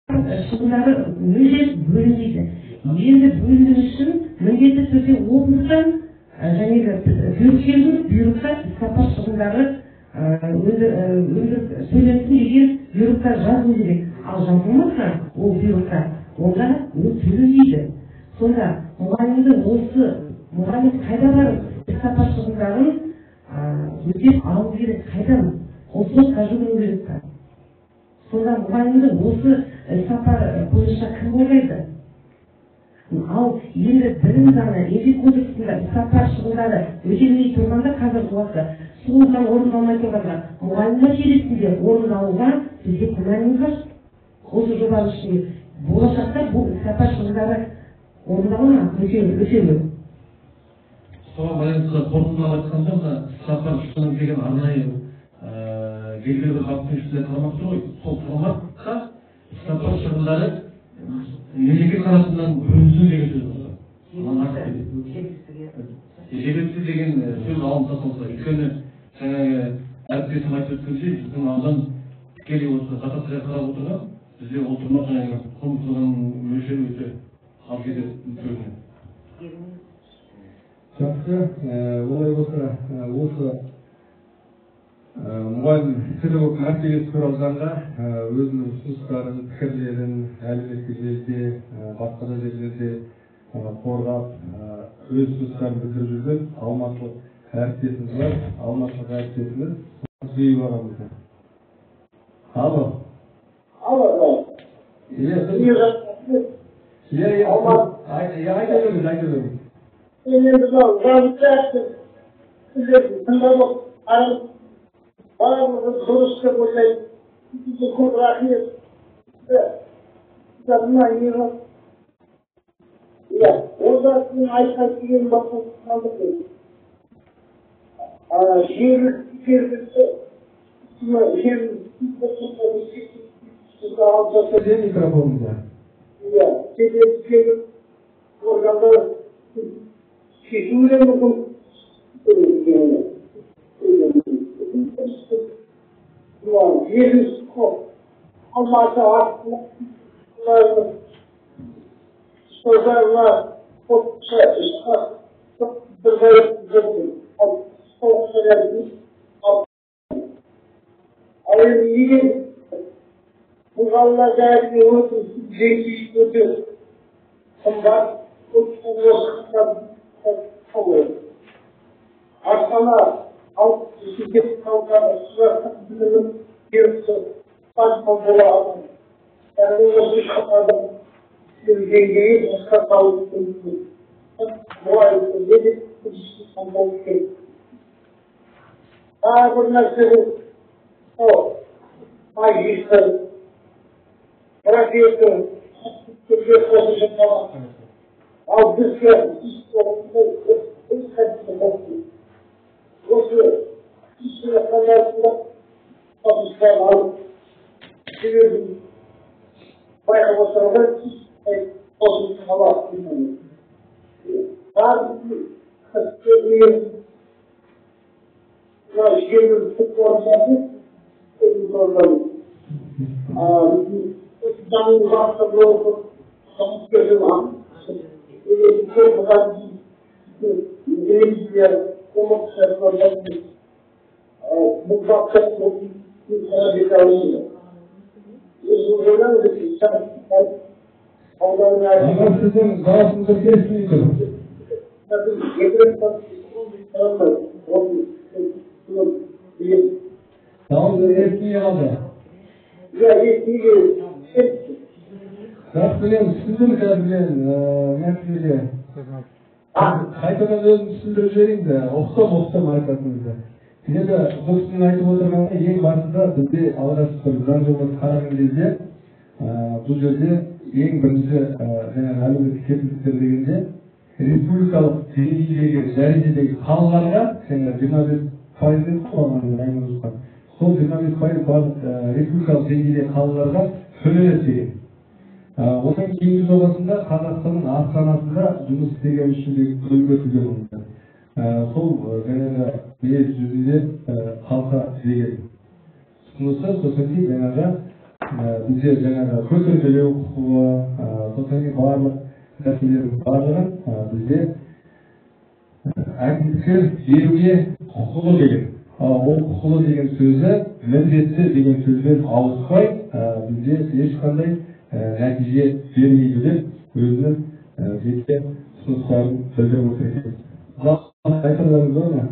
шығындары мүлде бөлінбейді. Енді бөліну үшін міндетті түрде облыстан және бұйрық келді, бұйрықта іссапар шығындары төленсін деген бұйрықта жазылу керек. Ал жазылмаса ол бұйрықта, онда ол төленбейді. Сонда мұғалімді осы мұғалім қайда барып іссапар шығындарын өтеп алу керек, қайдан? Ол сотқа жүгіну керек па? Сонда мұғалімді осы іссапар бойынша кім қорғайды? Ал енді білім заңы, еңбек кодексінде іссапар шығындары өтелмей тұрғанда қазіргі уақытта сол заң орындалмай тұрғанда мұғалім мәселесінде орындалуға бізде күмәніміз бар. Осы жобаның ішінде болашақта бұл іссапар шығындары орындала ма? Өтелу. Соған байланысты қорытындылап айтқанда, мына іссапар шығыны деген арнайы белгілі бір баптың ішінде тармақ тұр ғой. Сол тармаққа іссапар шығындары мемлекет тарапынан бөлінсін деген сөз бар. Жергілікті деген сөз алынып тасталса, өйткені жаңағы әріптесім айтып өткендей, біздің аудан тікелей осы дотацияға қарап отырған, бізде ол тұрмақ жаңағы қомсызған мөлшері өте аз кетеді көрінеді. Жақсы, олай болса, осы мұғалім педагог мәртебесі туралы заңға өзінің ұсыныстарын, пікірлерін әлеуметтік желіде, басқа да жерлерде қорғап, өз ұсыныстарын білдіріп жүрген алматылық әріптесіміз бар. Алматылық әріптесіміз Зүбеев ағамыз. Алло. Алло. Иә, иә, айта беріңіз, айта беріңіз. Мен енді мынау жазып сіздерді тыңдап қарап барлығы дұрыс деп ойлаймын. Сізге көп рахмет. Мына не иә, онда мен айтқан дегенім басқа қалды. Жергілікті алып тастап микрофоныңызды. Иә, жекелеген органдар шешуі де мүмкін. Екінші құқық Алматы ұстаздарына ал енді егер мұғалімдер дәрісіне өту деңгейі өте қымбат, Астана бола алады. Яғни осы үш қалада деңгейі басқа мұғалімдерге де болу керек. Тағы бір нәрсе бұл магистр, профессор қосымша, ал бізге осы алып себебін байқап отырғанда қосымша алады. Аға, сіздің дауысыңызды естімей тұр. Дауысыңыз естімей қалды. Жақсы, мен түсіндім қазір, мен сізге қайтадан өзім түсіндіріп жіберейін де, ұқтым айтатыныңызды. Енді бұл кісінің айтып отырғаны, ең басында бізде алғашқы бір заң жобасы қараған кезде бұл жерде ең бірінші жаңағы әлеуметтік кепілдіктер дегенде республикалық деңгейдегі дәрежедегі қалаларға жаңағы 25% дедік қой, сол 25% барлық республикалық деңгейдегі қалаларға төленеді деген. Одан кейінгі жобасында Қазақстанның астанасында жұмыс істеген үшін өзгертілген онда. Сол жаңағы дүние жүзінде халыққа деген ұсынысы, сосын кейін жаңағы бізде жаңағы көтермелеу құқығы, сосын кейін барлық нәрселердің барлығын бізде әкімдіктер беруге құқылы деген. Ол құқылы деген сөзі міндетті деген сөзбен ауыспай бізде ешқандай нәтиже бермейді деп өзінің жеке ұсыныстарын білдіріп отыр екен. Айтарларыңыз бар ма?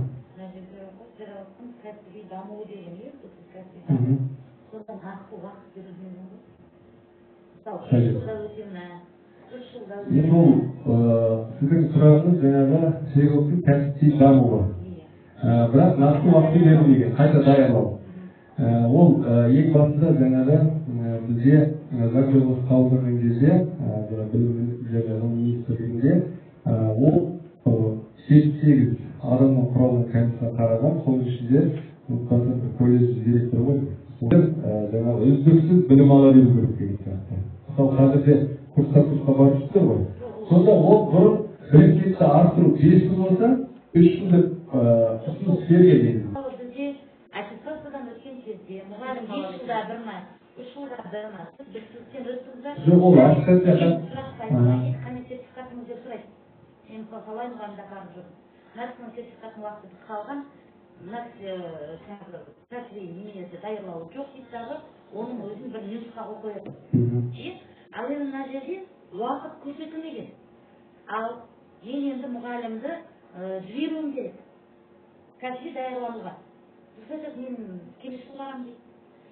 Кәсіби дамуы деген иә, сонда нақты уақыт берілген ғой. Мысалы, 3 жылда өте ме, 3 жылда өте ме? Енді ол сіздің сұрағыңыз жаңағы педагогтың кәсіби дамуы. Бірақ нақты уақыт берілмеген, қайта даярлау. Ол ең басында жаңағы бізде заң жобасы қабылданған кезде, білім және ғылым министрлігінде ол 78 адамнан құралған комиссия қараған, соның ішінде колледж директоры ғой, жаңағы үздіксіз білім ала беру керек деген сияқты. Мысалы, қазірде курстан курсқа барып жүрсіздер ғой. Сонда ол бұрын біліктілікті арттыру 5 жыл болса, 3 жыл деп ұсыныс берген негізі. Бізде аттестациядан өткен кезде мұғалім 5 жылда бір ма, 3 жылда бір ма, сіз біліктіліктен өттіңіз бе? Жоқ, ол аттестация қандай сертификатыңыз деп сұрайды. Мен мысалы талай мұғалімді барып жүрдім. Мына кісінің сертификатының уақыты бітіп қалған, мына кісі кәсіби неменесі даярлауы жоқ дейді дағы, оның өзін бір минусқа қойып қояды. Ал енді мына жерде уақыт көрсетілмеген. Ал мен енді мұғалімді жіберуім керек кәсіби даярлануға. Біз мен келесі жыл барамын дейді,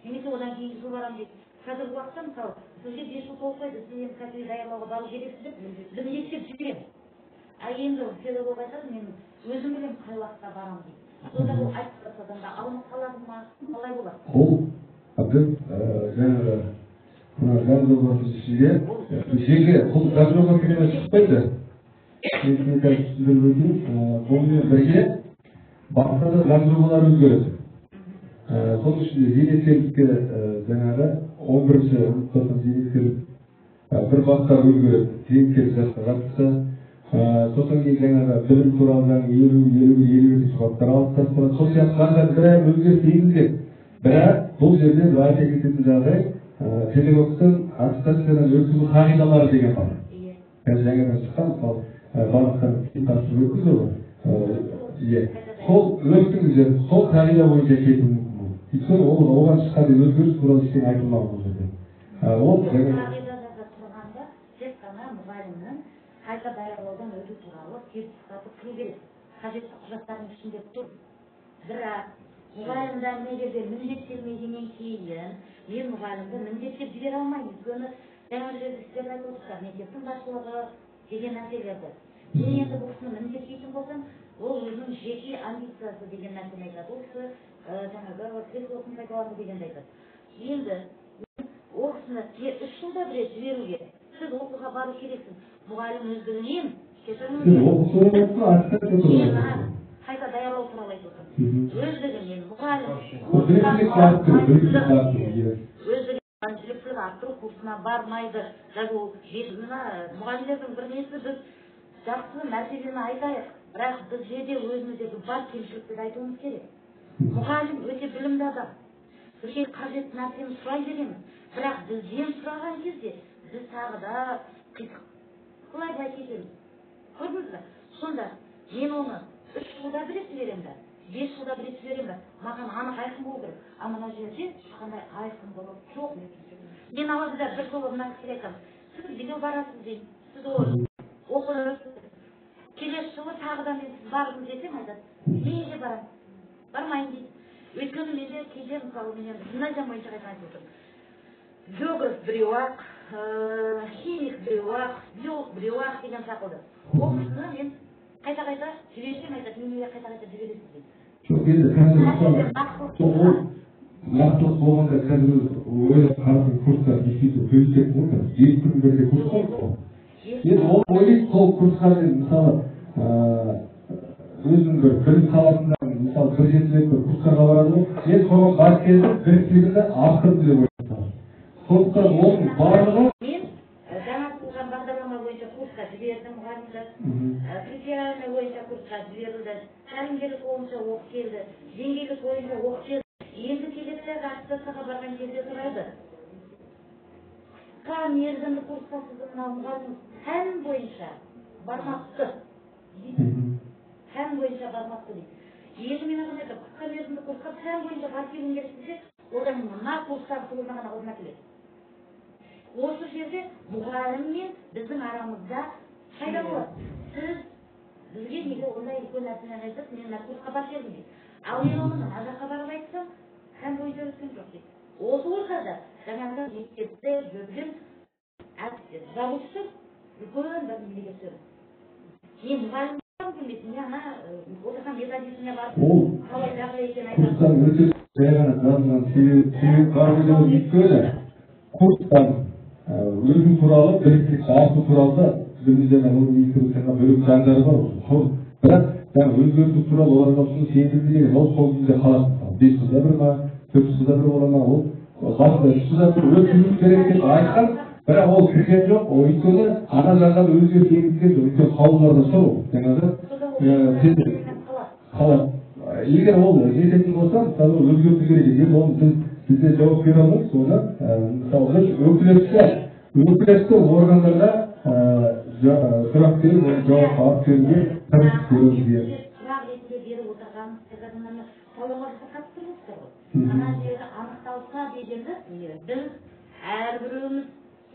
немесе одан кейінгі жыл барамын дейді. Қазіргі уақытта мысалы сізге 5 жыл толып қойды, сіз енді кәсіби даярлауға бару керексіз деп міндеттеп жіберемін. А енді педагог айтады, мен өзім білемін қай уақытта барамын дейді. Сонда бұл аттестациядан да алынып қалады ма, қалай болады? Ол біз жаңағы мына заң жобасының ішінде жеке бұл заң жобасы ғана шықпайды. Мен сізге қазір түсіндіріп өтейін. Бұнымен бірге басқа да заң жобалары өзгереді. Соның ішінде зейнеткерлікке жаңағы 11-ші ұмытпасам зейнеткер бір баптар өзгереді, зейнеткер жасқа қатысты. Сосын кейін жаңағы білім туралы заң 50-52 баптар алып тасталады. Сол сияқты заңдар біраз өзгеріс енгізіледі. Бірақ бұл жерде бір айта кететін жағдай, педагогтың аттестациядан өткізу қағидалары деген бар. Қазір жаңадан шыққан, мысалы, барлықтарын тапсырып өткізді ғой. Сол өткізген, сол қағида бойынша кетуі мүмкін бұл. Өйткені ол оған шыққан өзгеріс туралы ештеңе айтылмаған бұл жерде. Ол қағидада тұрғанда тек қана мұғалімнің қайта даярлаудан өту туралы сертификаты тұру керек. Қажетті құжаттардың ішінде тұр. Бірақ мұғалімдер мына жерде міндеттелмегеннен кейін мен мұғалімді міндеттеп жібере алмаймын. Өйткені жаңа жерде сіздер айтып отырсыздар, мектептің басшылығы деген нәрселерді. Мен енді бұл кісіні міндеттейтін болсам, ол өзінің жеке амбициясы деген нәрсені айтады. Ол кісі жаңағы креслосын пайдалану дегенді айтады. Енді ол кісіні 3 жылда бір рет жіберуге, сіз оқуға бару керексіз. Мұғалім өздігінен кешіріңіз. Қайта даярлау туралы айтып отырмын. Өздігінен мұғалім өздігінен біліктілік арттыру курсына бармайды. Даже ол мына мұғалімдердің бір несі, біз жақсы мәселені айтайық, бірақ біз жерде өзіміздегі бар кемшілікті айтуымыз керек. Мұғалім өте білімді адам. Бізге қажетті нәрсені сұрай береміз. Бірақ бізден сұраған кезде біз тағы да қисық былай кетеміз. Көрдіңіз бе? Сонда мен оны 3 жылда бір рет жіберемін бе, 5 жылда бір рет жіберемін бе? Маған анық айқын болу керек. А мына жерде ешқандай айқындылық жоқ. Мен алады да бір жолы мына кісіге айтамын, сіз биыл барасыз деймін, сіз оқудан өттіңіз. Келесі жылы тағы да мен сіз барыңыз десем, айтады, неге барамын, бармайын дейді. Өйткені менде кейде, мысалы, мен енді гимназия бойынша айтып отырмын. Географ біреу-ақ, химик біреу-ақ, биолог біреу-ақ деген сақылды. Ол кісіні мен қайта-қайта жіберсем, айтады, мен неге қайта-қайта жібересіз дейді. Жоқ, енді қазір мысалы, ол нақтылық болғанда қазір ойлап қарасаң, курстар действительно көбейіп кетті ғой. 2 күн бірде курс қой. Енді ол ойлайды, сол курсқа мен мысалы өзінің бір білім саласында мысалы бір жетілік бір курстарға барады ғой. Мен соған барып келдім, біліктілігімді арттырдым деп ойлаймын. Сондықтан оның барлығы мен жаңартылған бағдарлама бойынша курсқа жібердім мұғалімді, критериальный бойынша курсқа жіберілді, тәлімгерлік бойынша оқып келді, деңгейлік бойынша оқып келді. Енді келесі аттестацияға барған кезде сұрайды, қысқа мерзімді курсқа сіздің мынау мұғалім пән бойынша бармапты дейді. Пән бойынша бармапты дейді. Енді мен оған айтамын, қысқа мерзімді курсқа пән бойынша барып келуің керек десе, одан мына курстағы қолына ғана қолына келеді. Осы жерде мұғалім мен біздің арамызда пайда болады. Сіз бізге неге ондай үлкен нәрсені айтасыз, мен мына курсқа барып келдім дейді. Ал мен оны мына жаққа барып айтсам, пән бойынша өткен жоқ дейді. Осы ортада жаңағыдай мектепте жүрген завучты үлкен бір неге түсемін. Мен мұғалім білмеймін, мен ана отырған методистіне барып қалай жағдай екенін айтамын. Курстан өте жай ғана жазылған себеп бар деп өйткені курстан өзің туралы біліктілікті арту туралы да білім және ғылым министрлігінің бөлек заңдары бар. Сол бірақ жаңа өзгерту туралы оларға ұсыныс енгізілмеген, ол сол күйінде қалады. 5 жылда бір ма, 4 жылда бір бола ма, ол басында 3 жылда бір өткізу керек деп айтқан, бірақ ол кірген жоқ. Ол өйткені ана жағынан өзгеріс енгізген жоқ. Өйткені қаулыларда тұр ол жаңағы қалады. Егер ол жететін болса, мысалы, өзгерту керек. Егер оны бізде жауап бере алмаймыз, оны мысалы біз өкілетті органдарға сұрақ беріп, оны жауап алып беруге тырысып көреміз. Сұрақ ретінде беріп отырған сауалға қатысты ғой. Ана жері анықталса дегенді біз әрбіреуіміз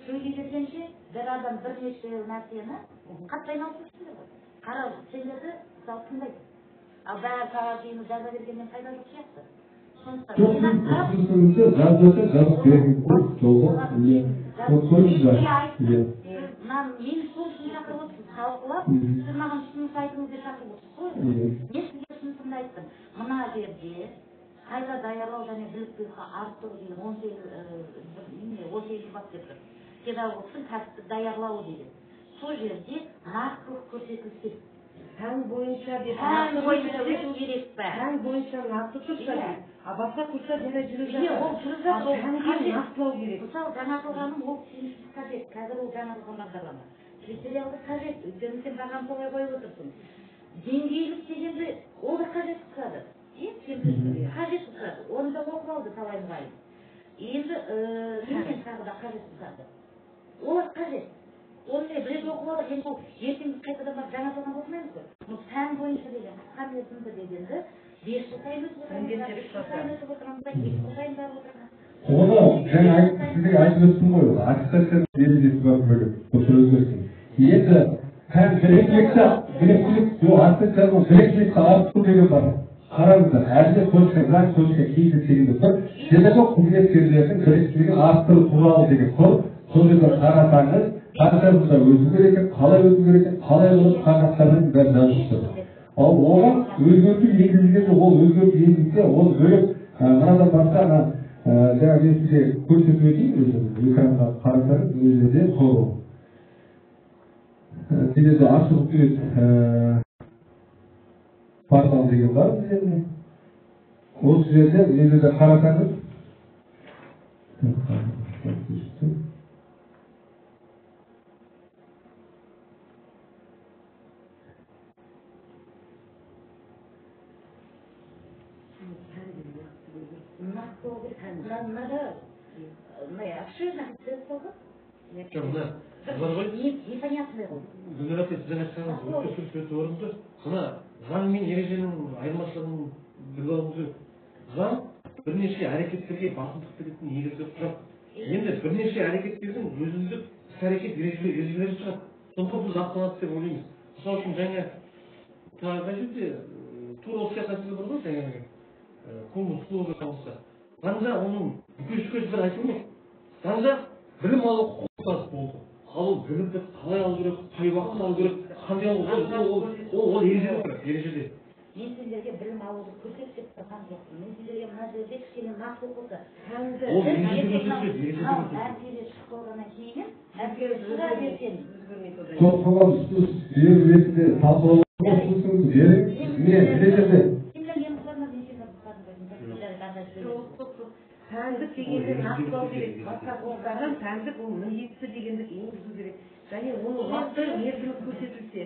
сөйлей бергенше бір адам бірнеше нәрсені қатты айналысып жүрсіңдер ғой. Қарау, сендерді мысалы тыңдайды. Ал бәрі қағаз жиыны жаза бергеннен пайда жоқ сияқты. Жоқ, сіз ұсынысыңызды жазбаса жазып беріңіз ғой, жолда. Көрдіңіз бе? Мен сол үшін шақырып отырсыз, талқылап, сіз маған ұсыныс айтыңыз деп шақырып отырсыз ғой. Мен сізге ұсынысымды айттым. Мына жерде қайта даярлау және біліктілікті арттыру деген 18 бап деп тұр. Педагогтың кәсіптік даярлауы деген. Сол жерде нақтылық көрсетілсе. Пән бойынша деп пән бойынша өту керек пе? Пән бойынша нақты тұрса. А басқа курстар жаңа жүріп жатыр. Ол жүріп жатыр, ол пәнге нақтылау керек. Мысалы, жаңартылғаным ол тиімсіз қажет. Қазір ол жаңартылған бағдарлама. Критериалды қажет. Өйткені сен бағаны солай қойып отырсың. Деңгейлік дегенді ол да қажет қылады. Қажет қылады. Оны да оқып алды талай мұғалім. Енді немен тағы да қажет қылады. Олар қажет. Оны бір рет оқып алды, енді ол ертең біз қайтадан барып жаңартылған оқымаймыз ғой. Но пән бойынша деген, қысқа мерзімді дегенді 5 жыл сайын өтіп отырамыз, 3 жыл сайын өтіп отырамыз, 2 жыл сайын барып отырамыз. Оны жаңа сізге айтып өттім ғой, аттестацияның ережесі бар бөлек, осы өзгерсін. Енді пән біліктілікті, жоқ, аттестацияның біліктілікті арттыру деген бар. Қараңыздар, әлде точка заң, точка кейзет дегенде тұр. Педагог қызметкерлердің біліктілігін арттыру туралы деген тұр. Сол жерде қарасаңыз, қанша жылда өту керек екен, қалай өту керек екен, қалай болып сағаттарының бәрі жазылып тұр. Ал оған өзгерту енгізілгенде, ол өзгерту енгізілсе, ол бөлек мынадан басқа ана жаңа мен сізге көрсетіп өтейін, өзім экранға қарасаңыз, мына жерде тұр. Мына жерде ашық үкімет портал деген бар бізде. Осы жерде, мына жерде қарасаңыз, Гүлнұр апай, сіз жаңа айтқаныңыз өте дұрыс, өте орынды. Мына заң мен ереженің айырмашылығын біліп алуымыз керек. Заң бірнеше әрекеттерге басымдық беретін негізгі құжат. Енді бірнеше әрекеттердің өзіндік іс-әрекет ережелері шығады. Сондықтан бұл нақтыланады деп ойлаймыз. Мысалы үшін жаңа тағы қай жерде тура осы сияқты нәрселер бар ғой, жаңағы коммун болса. Заңда оның бүкіл-шүкіл бір айтылмайды. Заңда білім алу құқығы болды. Ал ол білімді қалай алу керек, қай уақытта алу керек, қандай алу керек, ол ережеде тұр, ережеде. Мен сендерге білім алуды көрсет деп тұрған жоқпын. Мен сендерге мына жерде кішкене нақты оқыса. Ол ережеде көрсетіледі, ережеде көрсетіледі. Әртере шығып болғаннан кейін, әртере шыға берсең. Жоқ, соған ұсыныс беру ретінде талқылауға ұсынысыңызды беріңіз. Міне, мына жерде. Пәндік дегенді нақтылау керек. Басқа құқықтардан пәндік ол міндетті дегенді енгізу керек. Және оның уақыты мерзімі көрсетілсе.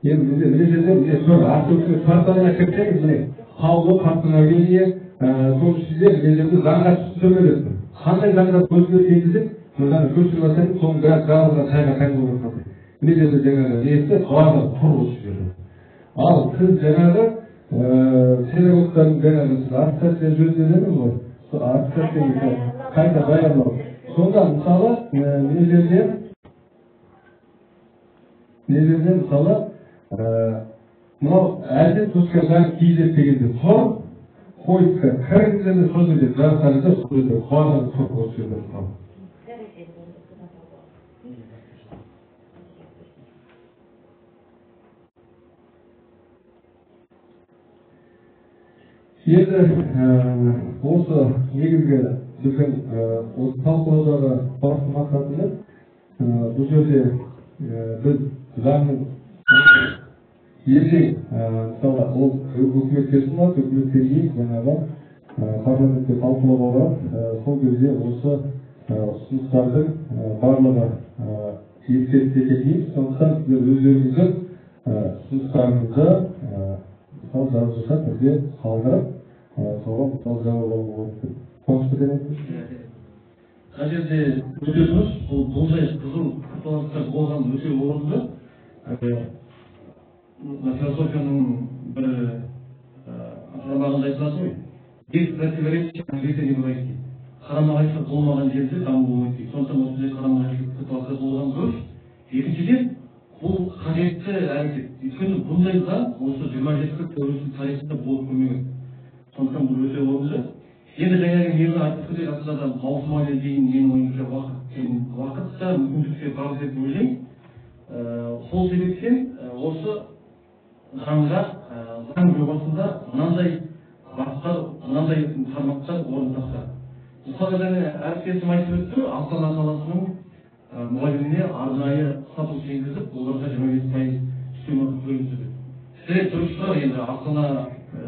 Енді мына жерде міне тұр, ақтөбе порталына кірсеңіз, міне қаулы, постановление, соның ішінде мына жерде заңға түсіндірме беріп тұр. Қандай заңға өзгеріс енгізіп, мынаны көшіріп алсаңыз, соның бәрі барлығы тайға таңба болып қалады. Мына жерде жаңағы несі барлығы тұр осы жерде. Ал сіз жаңағы педагогтардың жаңағы сіз аттестация жөнінде дедіңіз ғой, сол аттестацияны қайта даярлау. Сонда мысалы мына жерде мысалы мынау әлде точка заң кейзет дегенде тұр, поискқа кіріңіздер де сол жерде жазсаңыздар, сол жерде барлығы тұр осы жерде мысалы. Енді осы негізгі біздің осы талқылаудағы басты мақсатымыз бұл жерде біз заңның ертең мысалы ол үкіметке ұсынылады, үкіметтен кейін жаңағы парламентте талқылауға барады. Сол кезде осы ұсыныстардың барлығы ескерілсе екен дейміз. Сондықтан сіздер өздеріңіздің ұсыныстарыңызды мысалы жазбаша түрде қалдырып, соған мысалы жауап алуға болады. Қуанышты деп айтыңызшы. Мына жерде өте дұрыс, бұл бұндай қызу пікірталастар болған өте орынды. Мына философияның бір сабағында айтылады ғой, без противоречия развития не бывает дейді. Қарама-қайшылық болмаған жерде даму болмайды дейді. Сондықтан осындай қарама-қайшылық пікірталастар болған дұрыс. Екіншіден, бұл қажетті әрекет. Өйткені бұндай заң осы 27 жыл тәуелсіздік тарихында болып көрмеген. Сондықтан бұл өте орынды. Енді жаңағы мерзім айтып өтсек, расында да маусым айына дейін менің ойымша уақыт та мүмкіндік те бар деп ойлаймын. Сол себептен осы заңға, заң жобасында мынандай баптар, мынандай тармақтар орын тапса. Мысалы жаңа әріптесім айтып өтті, Астана қаласының мұғаліміне арнайы статус енгізіп, оларға 25% үстемақы төленсін деп. Дұрыс шығар, енді Астана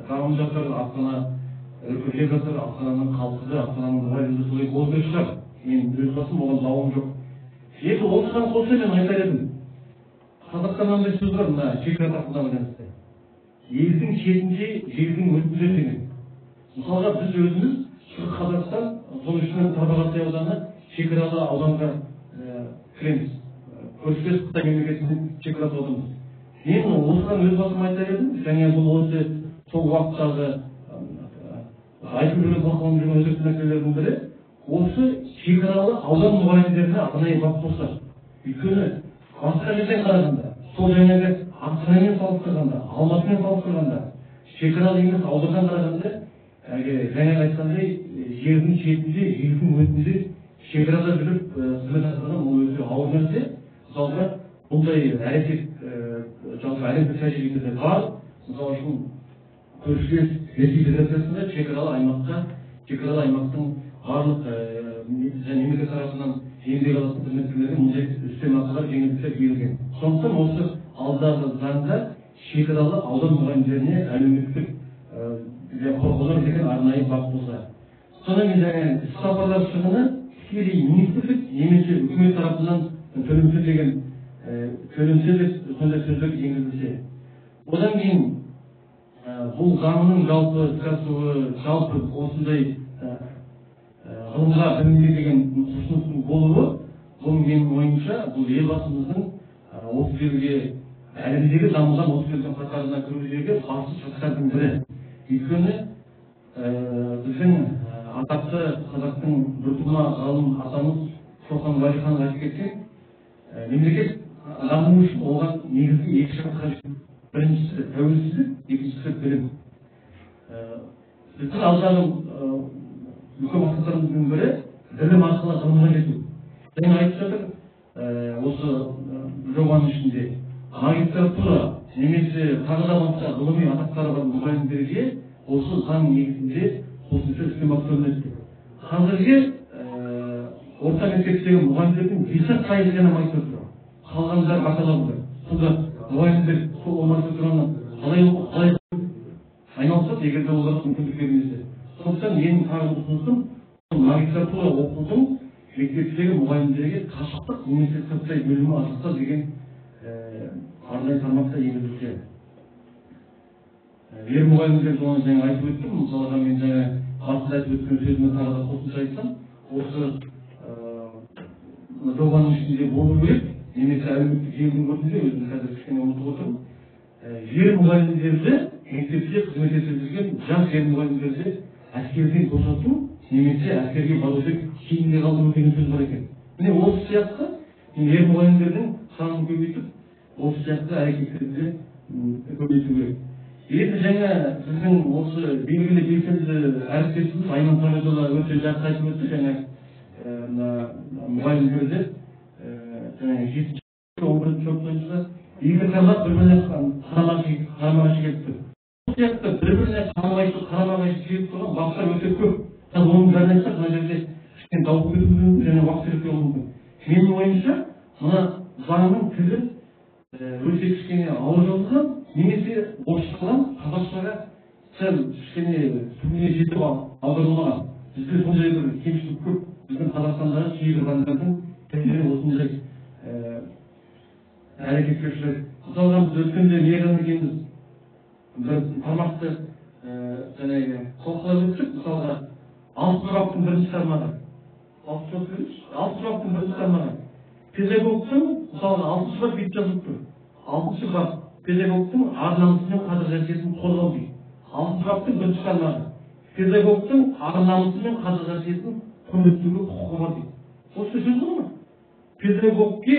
дамып жатыр, Астана өркендеп жатыр, Астананың халқы да, Астананың мұғалімі солай болу керек шығар. Мен өз басым оған дауым жоқ. Енді осыған қоса мен айтар едім, қазақта мынандай сөз бар, мына шекара тақырыбына байланысты: елдің шетінде желдің өтінде деген. Мысалға, біз өзіміз Шығыс Қазақстан, соның ішінде Тарбағатай ауданы шекаралы ауданға кіреміз, көршілес Қытай мемлекетімен шекаралас ауданбыз. Мен осыған өз басым айтар едім, және бұл осы сол уақыттағы айтып жүрген, талқыланып жүрген өзекті мәселелердің бірі, осы шекаралы аудан мұғалімдеріне арнайы бап қосса. Өйткені басқа жерден қарағанда, сол жаңағы Астанамен салыстырғанда, Алматымен салыстырғанда, шекаралы емес ауданнан қарағанда, әлгі жаңағы айтқандай, жердің шетінде, елдің өтінде, шекарада жүріп қызмет атқарған, ол өте ауыр нәрсе. Мысалға, бұндай әрекет жалпы әлемдік тәжірибеде бар. Мысалы үшін, көршілес Ресей Федерациясында шекаралы аймаққа, шекаралы аймақтың барлық және мемлекет тарапынан еңбек алатын қызметкерлерге мұндай үстемақылар, жеңілдіктер берілген. Сондықтан осы алдағы заңда шекаралы аудан мұғалімдеріне әлеуметтік қорғаулар деген арнайы бап болса. Содан кейін жаңағы іс сапарлар шығыны тікелей министрлік немесе үкімет тарапынан төленсе деген, төленсе деп сондай сөздер енгізілсе. Одан кейін бұл заңның жалпы іске асуы, жалпы осындай ғылымға, білімге деген құлшыныстың болуы, бұл менің ойымша, бұл Елбасымыздың 30 елге, әлемдегі дамыған 30 елдің қатарына кірудегі басты шарттардың бірі. Өйткені біздің атақты қазақтың біртума ғалым атамыз Шоқан Уәлиханов айтып кеткен, мемлекет даму үшін оған негізгі екі шарт қажет: біріншісі – тәуелсіздік, екіншісі – білім. Біздің алдағы үлкен мақсаттарымыздың бірі – білім арқылы ғылымға жету. Және айтып жатыр, осы жобаның ішінде магистратура немесе тағы да басқа ғылыми атақтары бар мұғалімдерге осы заң негізінде қосымша үстемақы төленеді деп. Қазіргі орта мектептегі мұғалімдердің 5-ақ пайызы ғана магистратура, қалғандары бакалаврлар. Сонда мұғалімдер сол магистратураны қалай айналысады, егер де оларға мүмкіндік берілмесе? Сондықтан менің тағы бір ұсынысым: магистратура оқудың мектептегі мұғалімдерге қашықтық немесе сырттай бөлімі ашылса деген арнайы тармақта енгізілсе. Ер мұғалімдер туралы жаңа айтып өттім. Мысалға, мен жаңа басында айтып өткен сөзіме тағы да қосымша айтсам, осы жобаның ішінде болу керек немесе әлеуметтік желінің көзінде, өзім қазір кішкене ұмытып отырмын, ер мұғалімдерді, мектепте қызмет етіп жүрген жас ер мұғалімдерді әскерден босату немесе әскерге баруды кейінге қалдыру деген сөз бар екен. Міне, осы сияқты ер мұғалімдердің санын көбейтіп, осы сияқты әрекеттерді көбейту керек. Енді жаңа біздің осы белгілі белсенді әріптесіміз Айман Сағитұлы өте жақсы айтып өтті. Жаңа мына мұғалімдерді жаңағы жетінші, 11-ші бойынша екі тармақ бір біріне қарама қайшы келіп тұр. Сол сияқты бір біріне қарама қайшы келіп тұрған баптар өте көп. Қазір оның бәрін айтсақ, мына жерде кішкене дау кетуі мүмкін және уақыт кетуі мүмкін. Менің ойымша, мына заңның тілі өте кішкене ауыр жазылған немесе орысшадан қазақшаға сәл кішкене түбіне жетіп аударылмаған. Бізде сондай бір кемшілік көп. Біздің Қазақстандағы кейбір заңдардың тілдері осындай әрекетке ұшырайды. Мысалға, біз өткенде Мейрам екеуміз бір тармақты жаңағы талқылап өттік. Мысалға, алтыншы баптың бірінші тармағы, алтыншы баптың бірінші тармағы, педагогтың, мысалға, алтыншы бап бүйтіп жазылып тұр: алтыншы бап, педагогтың ар намысы мен қадір қасиетін қорғау дейді. Алтыншы баптың бірінші тармағы: педагогтың ар намысы мен қадір қасиетін құрметтеуге құқығы бар дейді. Осы сөз ғой ма? Педагогке,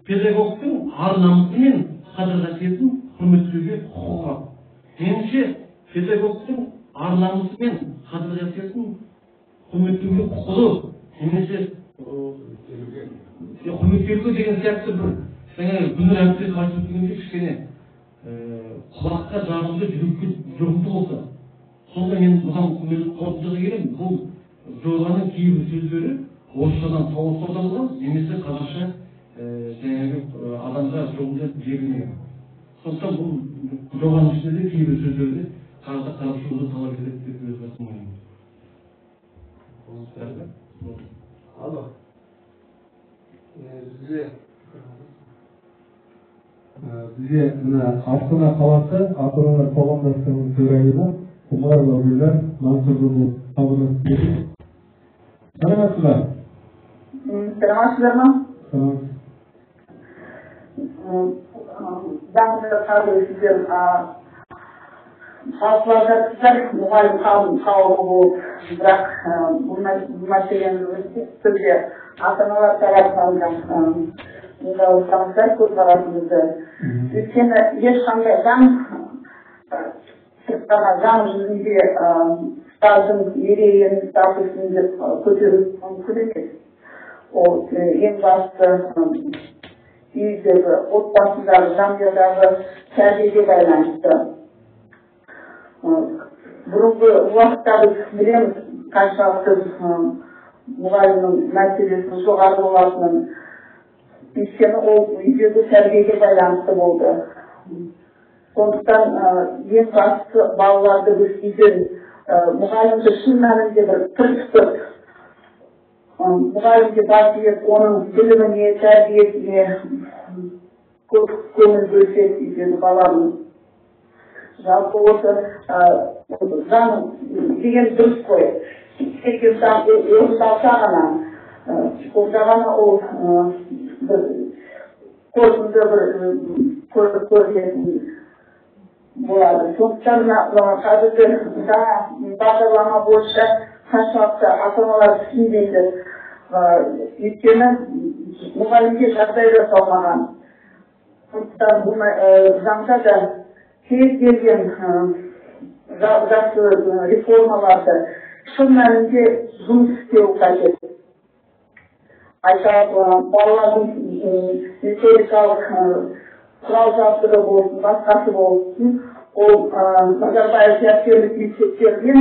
педагогтың ар намысы мен қадір қасиетін құрметтеуге құқығы бар. Меніңше, педагогтың ар намысы мен қадір қасиетін құрметтеуге құқылы немесе құрметтеуге деген сияқты бір жаңағы Гүлнұр әріптесім айтып өткендей, кішкене құлаққа жағымды, жүрекке жұғымды болса. Сонда мен бұдан қорытындыға келемін: бұл жобаның кейбір сөздері орысшадан тауып аударылған немесе қазақша жаңағы адамға жұғымды берілмеген. Сондықтан бұл Жобаның ішінде де кейбір сөздерде тағы да қарап шығуды талап етеді деп өз басым ойлаймын. Алло. Бізге мына Астана қаласы ата-аналар қоғамдастығының төрайымы Умарова Гүлнар Мансұрқызы хабарласып келді. Саламатсыз ба? Саламатсыздар ма? Саламатсыз. Заңды қазір сіздер талқылап жатсыздар, мұғалім қауымы болып, бірақ бұл мәселені түрде ата-аналар тарапынан да ыңғайласаңыздар көзқарасыңызды. Өйткені ешқандай заң сырттағы заң жүзінде ұстаздың ерейін, статусын деп көтеру мүмкін емес. Ол ең басты үйдегі, отбасындағы, жанұядағы тәрбиеге байланысты. Бұрынғы уақытта біз білеміз қаншалықты мұғалімнің мәртебесінің жоғары болатынын. Өйткені ол үйдегі тәрбиеге байланысты болды. Сондықтан ең бастысы балаларды біз үйден мұғалімді шын мәнінде бір тырысып, мұғалімге бас иіп, оның біліміне, тәрбиесіне көп көңіл бөлсек үйдегі баланың. Жалпы осы заң деген дұрыс қой. Тек заң орындалса ғана, сонда ғана ол бір қорытынды бір көрінетін болады. Сондықтан қазіргі жаңа бағдарлама бойынша қаншалықты ата-аналар түсінбейді. Өйткені мұғалімге жағдай жасалмаған. Сондықтан бұл заңда да кез келген жақсы реформаларды шын мәнінде жұмыс істеу қажет. Айталық, балалардың методикалық құрал жабдығы болсын, басқасы болсын, ол Назарбаев зияткерлік мектептермен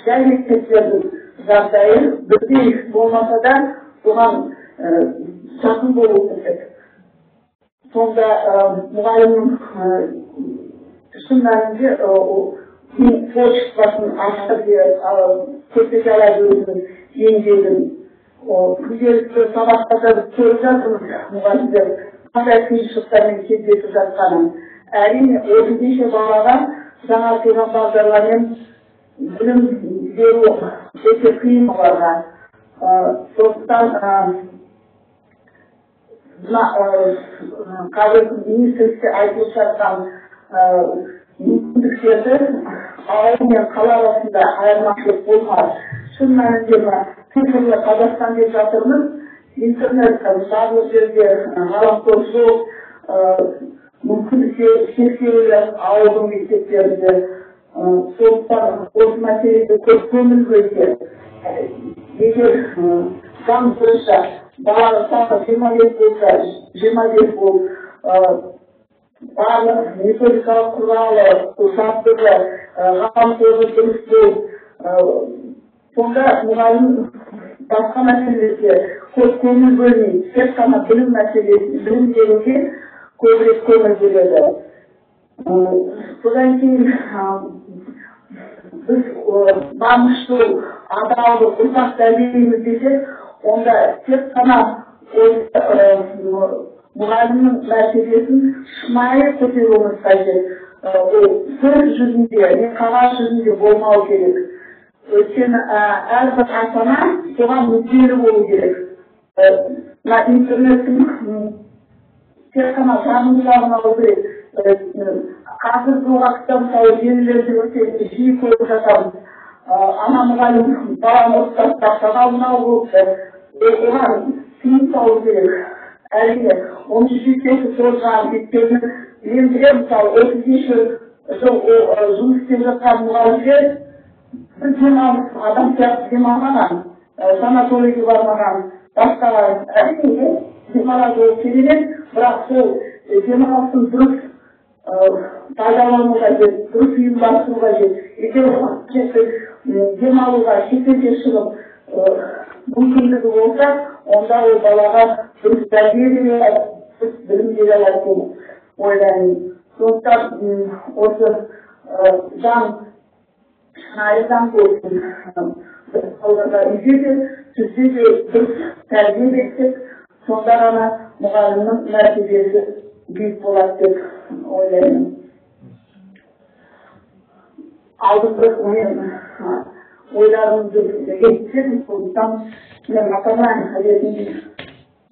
жай мектептердің жағдайы бірдей болмаса да оған жақын болу қажет. Сонда мұғалімнің шын мәнінде творчествосын ашып көрсете алады өзінің еңбегін. Күнделікті сабақтарда біз көріп жатырмыз мұғалімдер қандай қиыншылықтармен кездесіп жатқанын. Әрине, 35 балаға жаңартылған бағдарламамен білім беру өте қиын оларға. Сондықтан қазір министрлікте айтылып жатқан мүмкіндіктерді ауыл мен қала арасында айырмашылық болмас. Шын мәнінде цифрлы Қазақстан деп жатырмыз. Интернет барлық жерде ғаламтор жоқ, мүмкіндіктер шектеулі ауылдың мектептерінде. Сондықтан осы мәселеге көп көңіл бөлсе, егер заң бойынша балалар саны 25 болса, 25 болып, барлық методикалық құралы, жабдығы, ғаламторы дұрыс болып, сонда мұғалім басқа мәселелерге көп көңіл бөлмей, тек қана білім мәселесі, білім беруге көбірек көңіл бөледі. Содан кейін біз намысшыл, адалдық ұрпақ тәрбиелейміз десек, онда тек қана мұғалімнің мәртебесін шынайы көтеруіміз қажет. Ол сөз жүзінде, не қағаз жүзінде болмау керек. Өйткені әрбір ата-ана соған мүдделі болу керек. Мына интернеттің тек қана жағымды жағын алу керек. Қазіргі уақытта мысалы желілерде өте жиі көріп жатамыз. Ана мұғалім баланы ұрып тастап, мынау болыпты. Оған тыйым салу керек. Әрине, оның жүйкесі созған, өйткені мен білемін, мысалы, 33 жыл жұмыс істеп жатқан мұғалімдер бір демалыс, адам сияқты демалмаған, санаторийге бармаған, басқа әрине демалады ол керемет, бірақ сол демалыстың дұрыс пайдалану қажет, дұрыс ұйымдастыру қажет. Егер демалуға шетелге шығып мүмкіндігі болса, онда ол балаға дұрыс тәрбие бере алады, дұрыс білім бере алады деп ойлаймын. Сондықтан осы заң шынайы заң болсын. Балаларға үйде де, түзде де дұрыс тәрбие берсек, сонда ғана мұғалімнің мәртебесі биік болады деп ойлаймын. Алдыңғы мен ойларымды естідім, сондықтан мен ата-ана ретінде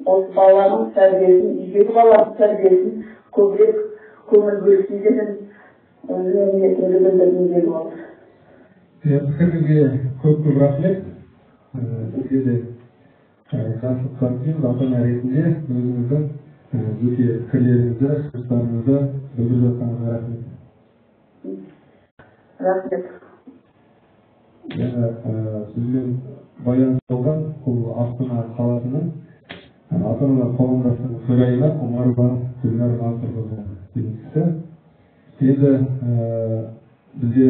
осы баланың тәрбиесін, үйдегі баланың тәрбиесін көбірек көңіл бөлсін деген өзімнің ниетімді білдіргім келіп отыр. Пікіріңізге көп-көп рахмет. Сізге де жақсылықтар тілейміз. Ата-ана ретінде өзіңіздің жеке пікірлеріңізді, ұсыныстарыңызды білдіріп жатқаныңызға рахмет. Рахмет. Жаңа сізбен байланыс болған бұл Астана қаласының ата-аналар қауымдастығының төрайымы Омарова Гүлнар Мансұрқызы деген кісі. Енді бізде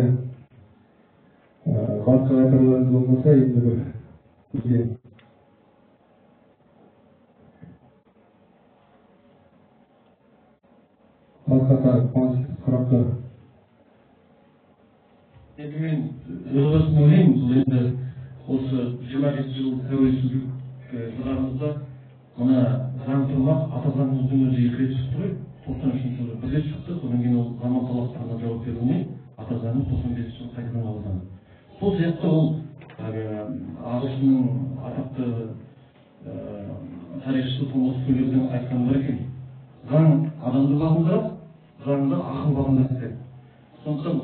басқа айтарларыңыз болмаса, енді бір бізге басқа тағы қуанышты сұрақтар. Енді мен өз басым ойлаймын, бұл енді осы 27 жыл тәуелсіздік жылдарымызда мына заң тұрмақ ата заңымыздың өзі екі рет шықты ғой. 93 жылы бір рет шықты, содан кейін ол заман талаптарына жауап берілмей ата заңымыз 95 жылы қайтадан қабылданды. Сол сияқты ол ағылшынның атақты тарихшысы Томас Фуллердің айтқаны бар екен: заң адамды бағындырады, заңды ақыл бағындырады деп. Сондықтан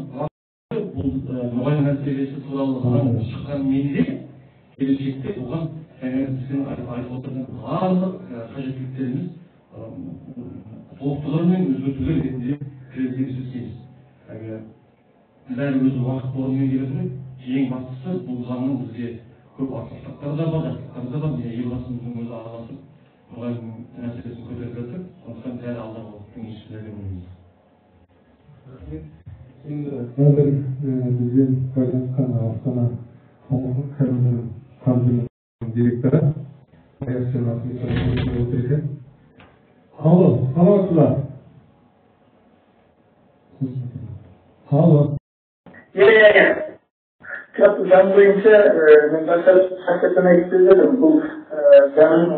бұл мұғалім мәртебесі туралы заң шыққанымен де келешекте оған жаңағы біздің айтып отырған барлық қажеттіліктеріміз толықтырулар мен өзгертулер ретінде кіреді деп есептейміз. Бәрі өз уақыт орнымен келеді ғой. Ең бастысы бұл заңның бізге көп артықшылықтары да бар, жақсылықтары да бар. Міне Елбасымыздың өзі араласып мұғалім мәселесін көтеріп жатыр. Сондықтан бәрі алдағы уақыттың еншісінде деп ойлаймыз. Рахмет. Енді қазір бізбен байланысқан Астана қаласының қазіргі директоры Аяқжан Ахметов отыр екен. Алло, саламатсыз ба? Алло. Иә. Жалпы заң бойынша мен басқа қайтадан айтып едім, бұл заңның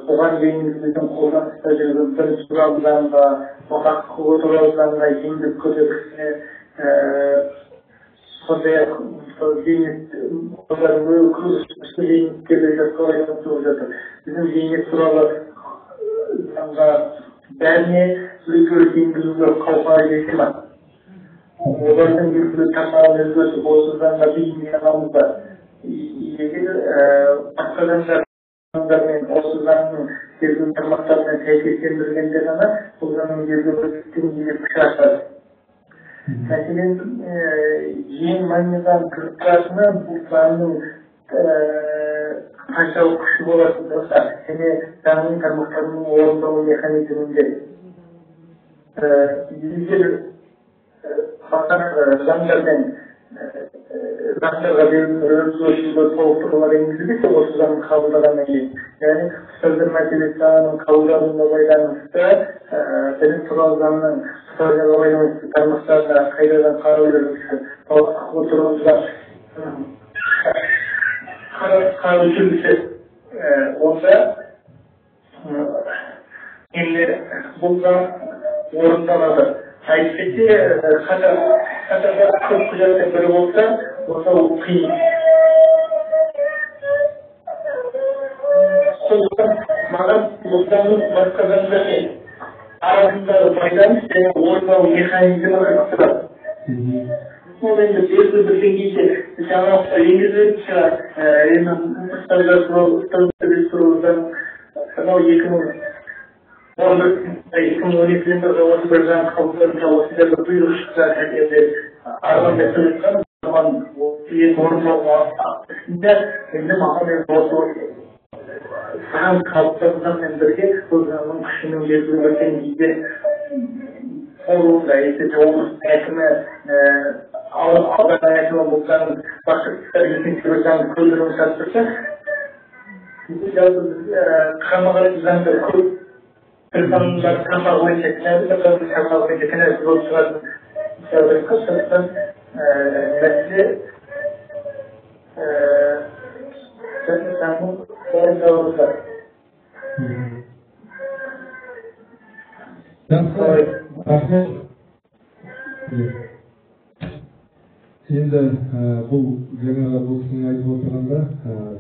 бұған дейін біздің қолданыста жүрген білім туралы заңға, бала құқығы туралы заңға, еңбек кодексіне, сондай-ақ зейнет зейнеткерлер жасқа байланысты болып жатыр. Біздің зейнет туралы заңға бәріне өзгеріс енгізуге қауқары жете ме? Олардың белгілі тармағын өзгертіп осы заңға бейімдей аламыз ба? Егер басқа заңдармен осы заңның белгілі тармақтарымен сәйкестендіргенде ғана бұл заңның белгілі бір деңгейде күші артады. Мәселен, ең маңызды қызықтыратыны бұл заңның қаншалық күші болатындығы және заңның тармақтарының орындалу механизмінде. Егер басқа заңдармен заңдарға белгілі өзгертулер, толықтырулар енгізілсе, осы заңды қабылдағаннан кейін, яғни ұстаздар мәселесі заңының қабылдануына байланысты білім туралы заңның ұстаздарға байланысты тармақтарына қайтадан қарау жүргізілсе, бала құқығы туралы заң қарау жүргізілсе, онда енді бұл заң орындалады. Әйтпесе қатарда көп құжаттың бірі болса, онда ол қиын. Сондықтан маған бұл заңның басқа заңдармен арасындағы байланыс және орындалу механизмі қызықтырады. Ол енді белгілі бір деңгейде жаңалықтар енгізілетін шығар. Енді ұстаздар туралы, ұстаздар туралы заң анау 2012 жылы осы бір заң қабылданды, осындай бір бұйрық шықты, енді арман деп жатқан заман енді орындалуға үстінде. Енді маған енді осы заң қабылданғанмен бірге бұл заңның күшінің белгілі бір деңгейде болуында, әйтпесе облыс әкімі, аудан әкімі бұл заңның басқа екінші бір заңды көлденең шығарып тұрса, жалпы қарама-қарсы заңдар көп Бір таңба бойынша кінәлі, бір таңба бойынша кінәсіз болып шығатын жағдай көп. Сондықтан мәселе заңның орындалуында. Жақсы, рахмет. Енді бұл жаңағы бұл кісінің айтып отырғанда,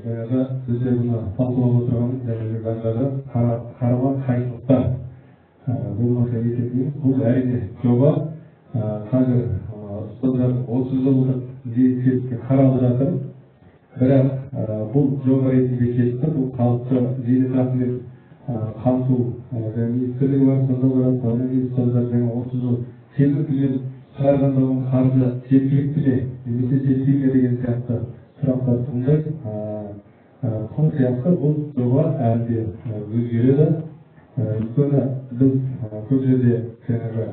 жаңағы біздер бұны талқылап отырғанымыз жаңағы заңдағы қарама қайшылықтар болмаса екен дейміз. Бұл әрине жоба қазір ұстаздар 30 жылдық зейнеткерлікке қаралып жатыр. Бірақ бұл жоба ретінде кетті. Бұл қалыпты зейнетақымен қамту министрлігі бар, сонда барады, одан кейін ұстаздар жаңа 30 жыл сенбі шығарғанда оның қаржы жеткілікті ме немесе жетпей ме деген сияқты сұрақтар туындайды. Сол сияқты бұл жоба әлі де өзгереді. Өйткені біз көп жерде жаңағы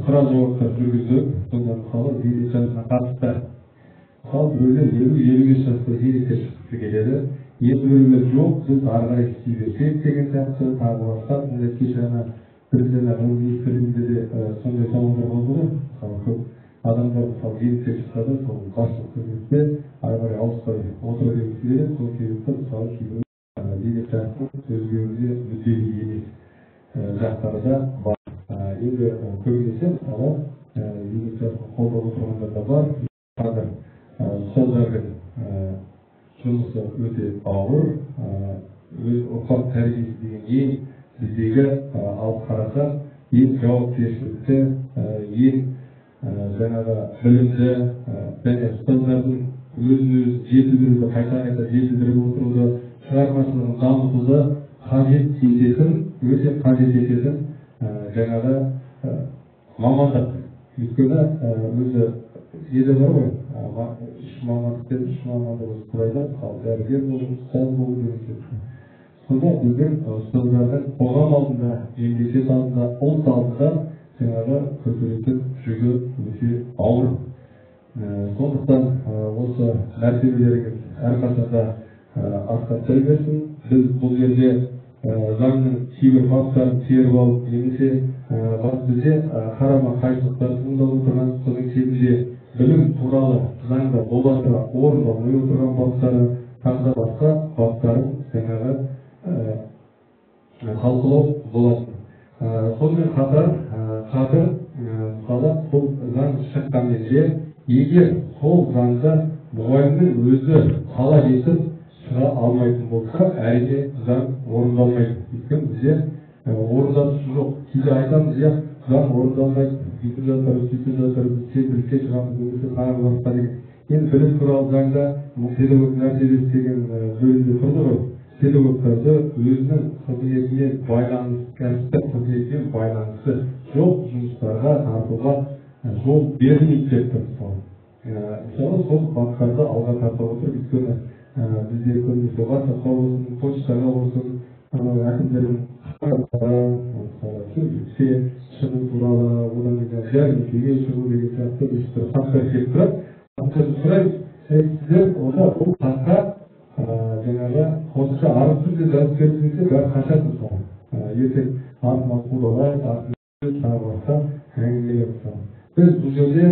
сұрақ жауаптар жүргіздік. Сонда мысалы зейнет жасына қатысты, мысалы біреулер 50-55 жаста зейнетке шыққысы келеді, енді біреулер жоқ, біз ары қарай істей берсек деген сияқты, тағы басқа. Сондай кеше ана президент ғылым министрлігінде де сондай сауалдар болды ғой. Мысалы көп адамдар мысалы зейнетке шықса да сол басшылық қызметте ары қарай ауыспай отыра бергісі келеді. Сол себепті мысалы кейбір зейнет жасының өзгеруіне мүдделі емес жақтары да бар. Енді көбінесе мысалы зейнет жасын қолдап отырғандар да бар. Қазір ұстаздардың жұмысы өте ауыр. Өз ұрпақ тәрбиесі деген ең біздегі алып қарасақ ең жауапкершілікті, ең жаңағы білімді және ұстаздардың өзін өзі жетілдіруді, қайта-қайта жетілдіріп отыруды, шығармашылығын дамытуды қажет ететін, өте қажет ететін жаңағы мамандық. Өйткені өзі неде бар ғой, үш мамандық деді, үш мамандық өзі құрайды, мысалы дәрігер болу, ұстаз болу деген сияқты. Сонда біздің ұстаздардың қоғам алдында, мемлекет алдында, ұлт алдында жаңағы көтеретін жүгі өте ауыр. Сондықтан осы мәртебелеріңіз әрқашанда асқақтай берсін. Біз бұл жерде заңның кейбір баптарын теріп алып, немесе бізде қарама қайшылықтар туындап отырған, соның себебінде білім туралы заңда бола тұра орындалмай отырған баптары, тағы да басқа баптарын жаңағы талқылау болатын. Сонымен қатар қазір мысалы бұл заң шыққанмен де, егер сол заңда мұғалімнің өзі талап етіп шыға алмайтын болса, әрине заң орындалмайды. Өйткені бізде орындатушы жоқ. Кейде айтамыз, иә, заң орындалмайды, бүйтіп жатыр, сөйтіп жатыр, біз сенбілікке шығамыз, немесе тағы басқа деген. Енді білім туралы заңда педагог мәртебесі деген бөлімде тұрды ғой. Педагогтарды өзінің қызметіне байланысты, кәсіптік қызметіне байланысты жоқ жұмыстарға тартуға жол берілмейді деп тұр мысалы. Мысалы сол баптарды алға тарта отырып, өйткені бізде көбінесе WhatsApp-қа болсын, почтаға болсын, әкімдердің мысалы сенбілікке шығу туралы, одан кейін жәрмеңкеге шығу деген сияқты бір хаттар келіп тұрады. Хаттарды сұраймыз, сіздер онда бұл хатқа жаңағы қосымша арыз түрде жазып бердіңіздер, бәрі қашады мысалы. Ертең артынан қудалайды, артынан тағы басқа әңгімелер мысалы. Біз бұл жерде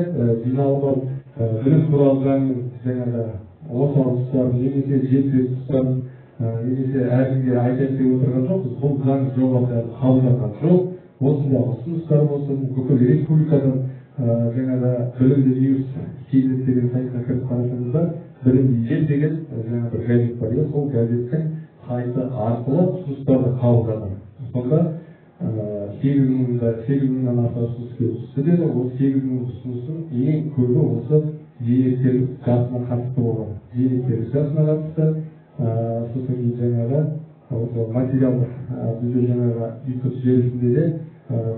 жиналып алып білім туралы заңның жаңағы осал тұстарын немесе жетпес тұстарын немесе әркімге айтайын деп отырған жоқпыз. Бұл заң жобасы әлі қабылданған жоқ. Осындай ұсыныстар болсын, бүкіл республикадан жаңағы білімді ньюс kz деген сайтына кіріп қарасаңыздар, білімді ел деген жаңа бір газет бар, сол газеттің сайты арқылы ұсыныстарды қабылдады. Сонда 8 мыңнан аса ұсыныс келіп түсті деді. Ол 8000 ұсыныстың ең көбі осы зейнеткерлік жасына қатысты болған. Зейнеткерлік жасына қатысты, сосын кейін жаңағы осы материалдық бізде жаңағы YouTube желісінде де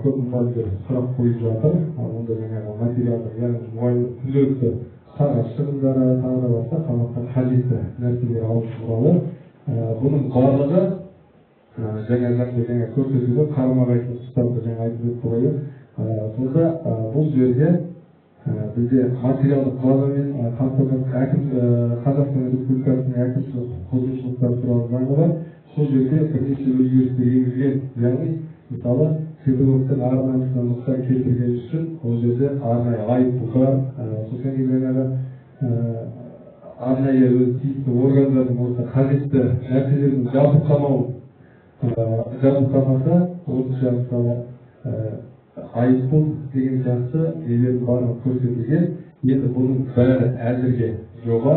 көп мұғалімдер сұрақ қойып жатыр. Онда жаңағы материалдық, яғни мұғалім күнделікті сағат шығындары, тағы да басқа сабаққа қажетті нәрселер алу туралы. Бұның барлығы жаңа заңда жаңа көрсетілді, қарама қайшы тұстарды жаңа айтып өтті ғой. Сонда бұл жерде бізде материалдық базамен қамтамасыз әкім Қазақстан Республикасының әкімшілік құқық бұзушылықтар туралы заңы бар. Сол жерде бірнеше өзгерістер енгізген. Яғни, мысалы, педагогтың ар-намысына нұқсан келтірген үшін ол жерде арнайы айыппұл бар, сосын кейін жаңағы арнайы өз тиісті органдардың осы қажетті нәрселердің жабдықтамаса, осынша мысалы айыппұл деген сияқты нелердің барлығы көрсетілген. Енді бұның бәрі әзірге жоба.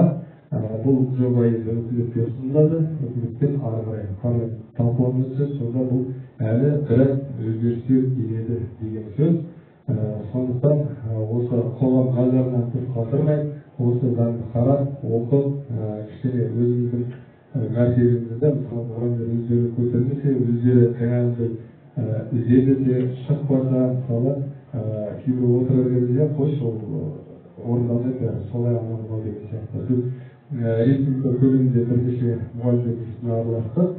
Бұл жоба енді үкіметке ұсынылады, үкіметтен ары қарай парламент талқылауына түседі. Сонда бұл әлі біраз өзгерістер енеді деген сөз. Сондықтан осы қоғам назарынан тыс қалдырмай, осы заңды қарап, оқып, кішкене өзіміздің мәртебемізді, мысалы, мұғалімдер өздері көтермесе, өздері жаңағындай ізденбесе, шықпаса, мысалы, кейбір отыра береді, қойшы, ол орындалмайды, бәрі солай анау мынау деген сияқты. Біз республика көлемінде бірнеше мұғалімдердің үстіне араластық.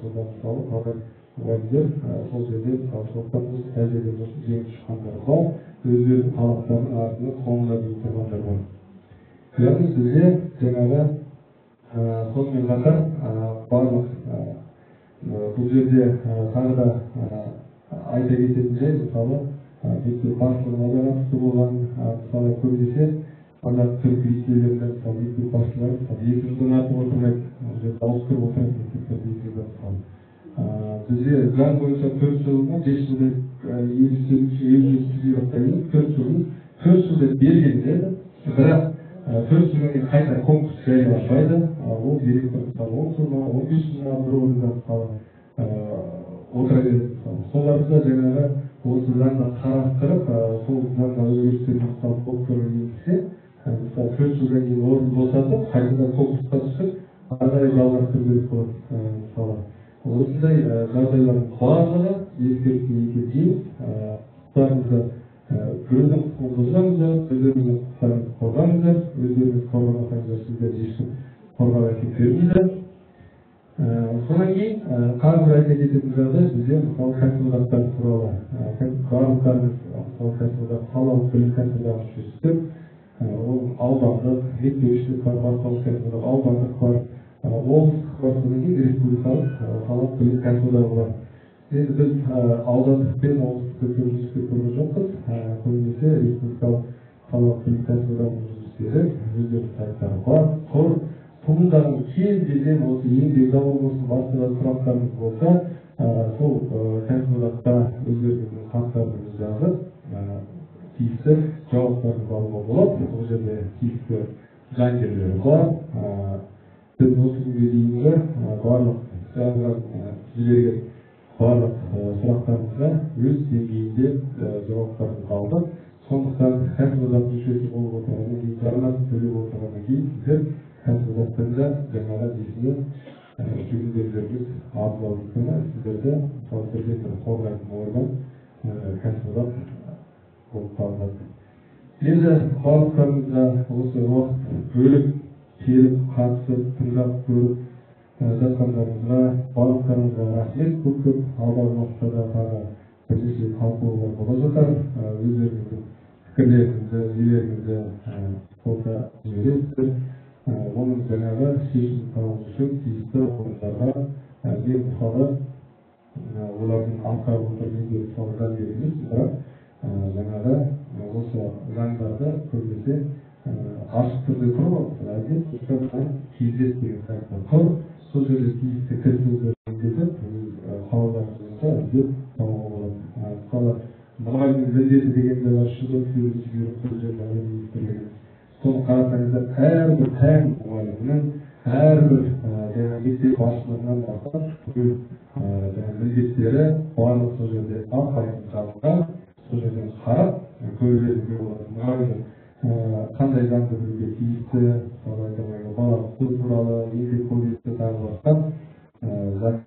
Сонда мысалы, талай мұғалімдер сол жерде, мысалы, соттан болсын, қай жерден болсын жеңіп шыққандар бар, өздерінің талаптарының артында соңына дейін тұрғандар бар. Яғни бізде жаңағы сонымен қатар барлық бұл жерде тағы да айта кететін жай, мысалы, мектеп басшылығына да қатысты болған, мысалы, көбінесе қазақ түрік лицейлерінде, мысалы, мектеп басшылары, мысалы, 2 жылдан артық отырмайды, ол жерде ауыстырып отырады мектептерді 2 жылдан, мысалы. Бізде заң бойынша 4 жыл ма, 5 жыл деп, 57-ші бұйрықта емес, 4 жыл, 4 жыл деп берген еді, бірақ 4 жылдан кейін қайта конкурс жарияланбайды. Ол директор, мысалы, 10 жыл ма, 15 жыл ма бір орында, мысалы, отыра береді, мысалы. Соларды да жаңағы осы заңда қарастырып, сол заңда өзгерістер, мысалы, баптар енгізсе, мысалы, 4 жылдан кейін орын босатып, қайтадан конкурсқа түсіп, ары қарай жалғастыру керек болады, мысалы. Осындай жағдайлардың барлығы ескерілсе екен дейміз. Құқықтарыңызды біреудің құқығын бұзбаңыздар, өздеріңіздің құқықтарыңызды қорғаңыздар, өздеріңіз қорғамасаңыздар, сіздерді ешкім қорғап әкеп бермейді. Содан кейін тағы бір айта кететін жағдай, бізде, мысалы, кәсіподақтар туралы. Барлықтарыңыз, мысалы, кәсіподақ, қалалық білім кәсіподағы мүшесісіздер. Ол аудандық, мектепішілік бар, бастауыш кәсіподақ, аудандық бар, облыстық бар, содан кейін республикалық қалалық білім кәсіподағы бар. Енді біз аудандық пен облыстық көп жұмыс істеп көрген жоқпыз. Көбінесе республикалық қалалық білім кәсіподағының жұмыс істеді, өздерінің сайттары бар, тұр. Туындаған кез келген осы еңбек дауы болсын, басқа да сұрақтарыңыз болса, сол кәсіподақта өздеріңіздің хаттарыңызды жазып, тиісті жауаптарыңызды алуға болады. Ол жерде тиісті заңгерлер бар. Біз осы күнге дейінгі барлық жіберген барлық сұрақтарымызға өз деңгейінде жауаптарымызды алдық. Сондықтан кәсіподақ мүшесі болып отырғаннан кейін, жарнасын төлеп отырғаннан кейін сіздер кәсіподақтан да жаңағы несіне жүгінгендеріңіз абзал. Өйткені сіздерді, мысалы, бірден бір қорғайтын орган кәсіподақ болып табылады. Енді барлықтарыңызға осы уақыт бөліп, келіп, қатысып, тыңдап, көріп жатқандарыңызға барлықтарыңызға рахмет көп-көп. Алдағы уақытта да тағы бірнеше талқылаулар бола жатар. Өздеріңіздің пікірлеріңізді, нелеріңізді болса жібересіздер. Оның жаңағы шешім табу үшін тиісті орындарға мен, мысалы, олардың атқарып отырған міндеті, мысалы, заңгер емес, бірақ жаңағы осы заңдарды көбінесе ашық түрде тұр ғой, мысалы, әділет kz деген сайтта тұр. Сол жерде тиісті кіріссөздер енгізіп, өз қалауларыңыз бойынша іздеп табуға болады. Мысалы, мұғалімнің міндеті деген де бар, 338 бұйрық сол жерде әлем министрлігінің. Соны қарасаңыздар, әрбір пән мұғалімінің, әрбір жаңағы мектеп басшылығынан бастап бүкіл жаңағы міндеттері барлық сол жерде ап-айқын жазылған. Сол жерден қарап көре беруге болады. Мұғалімнің қандай заңды білуге тиісті, мысалы, жаңағы бала құқығы туралы, еңбек кодексі, тағы басқа заң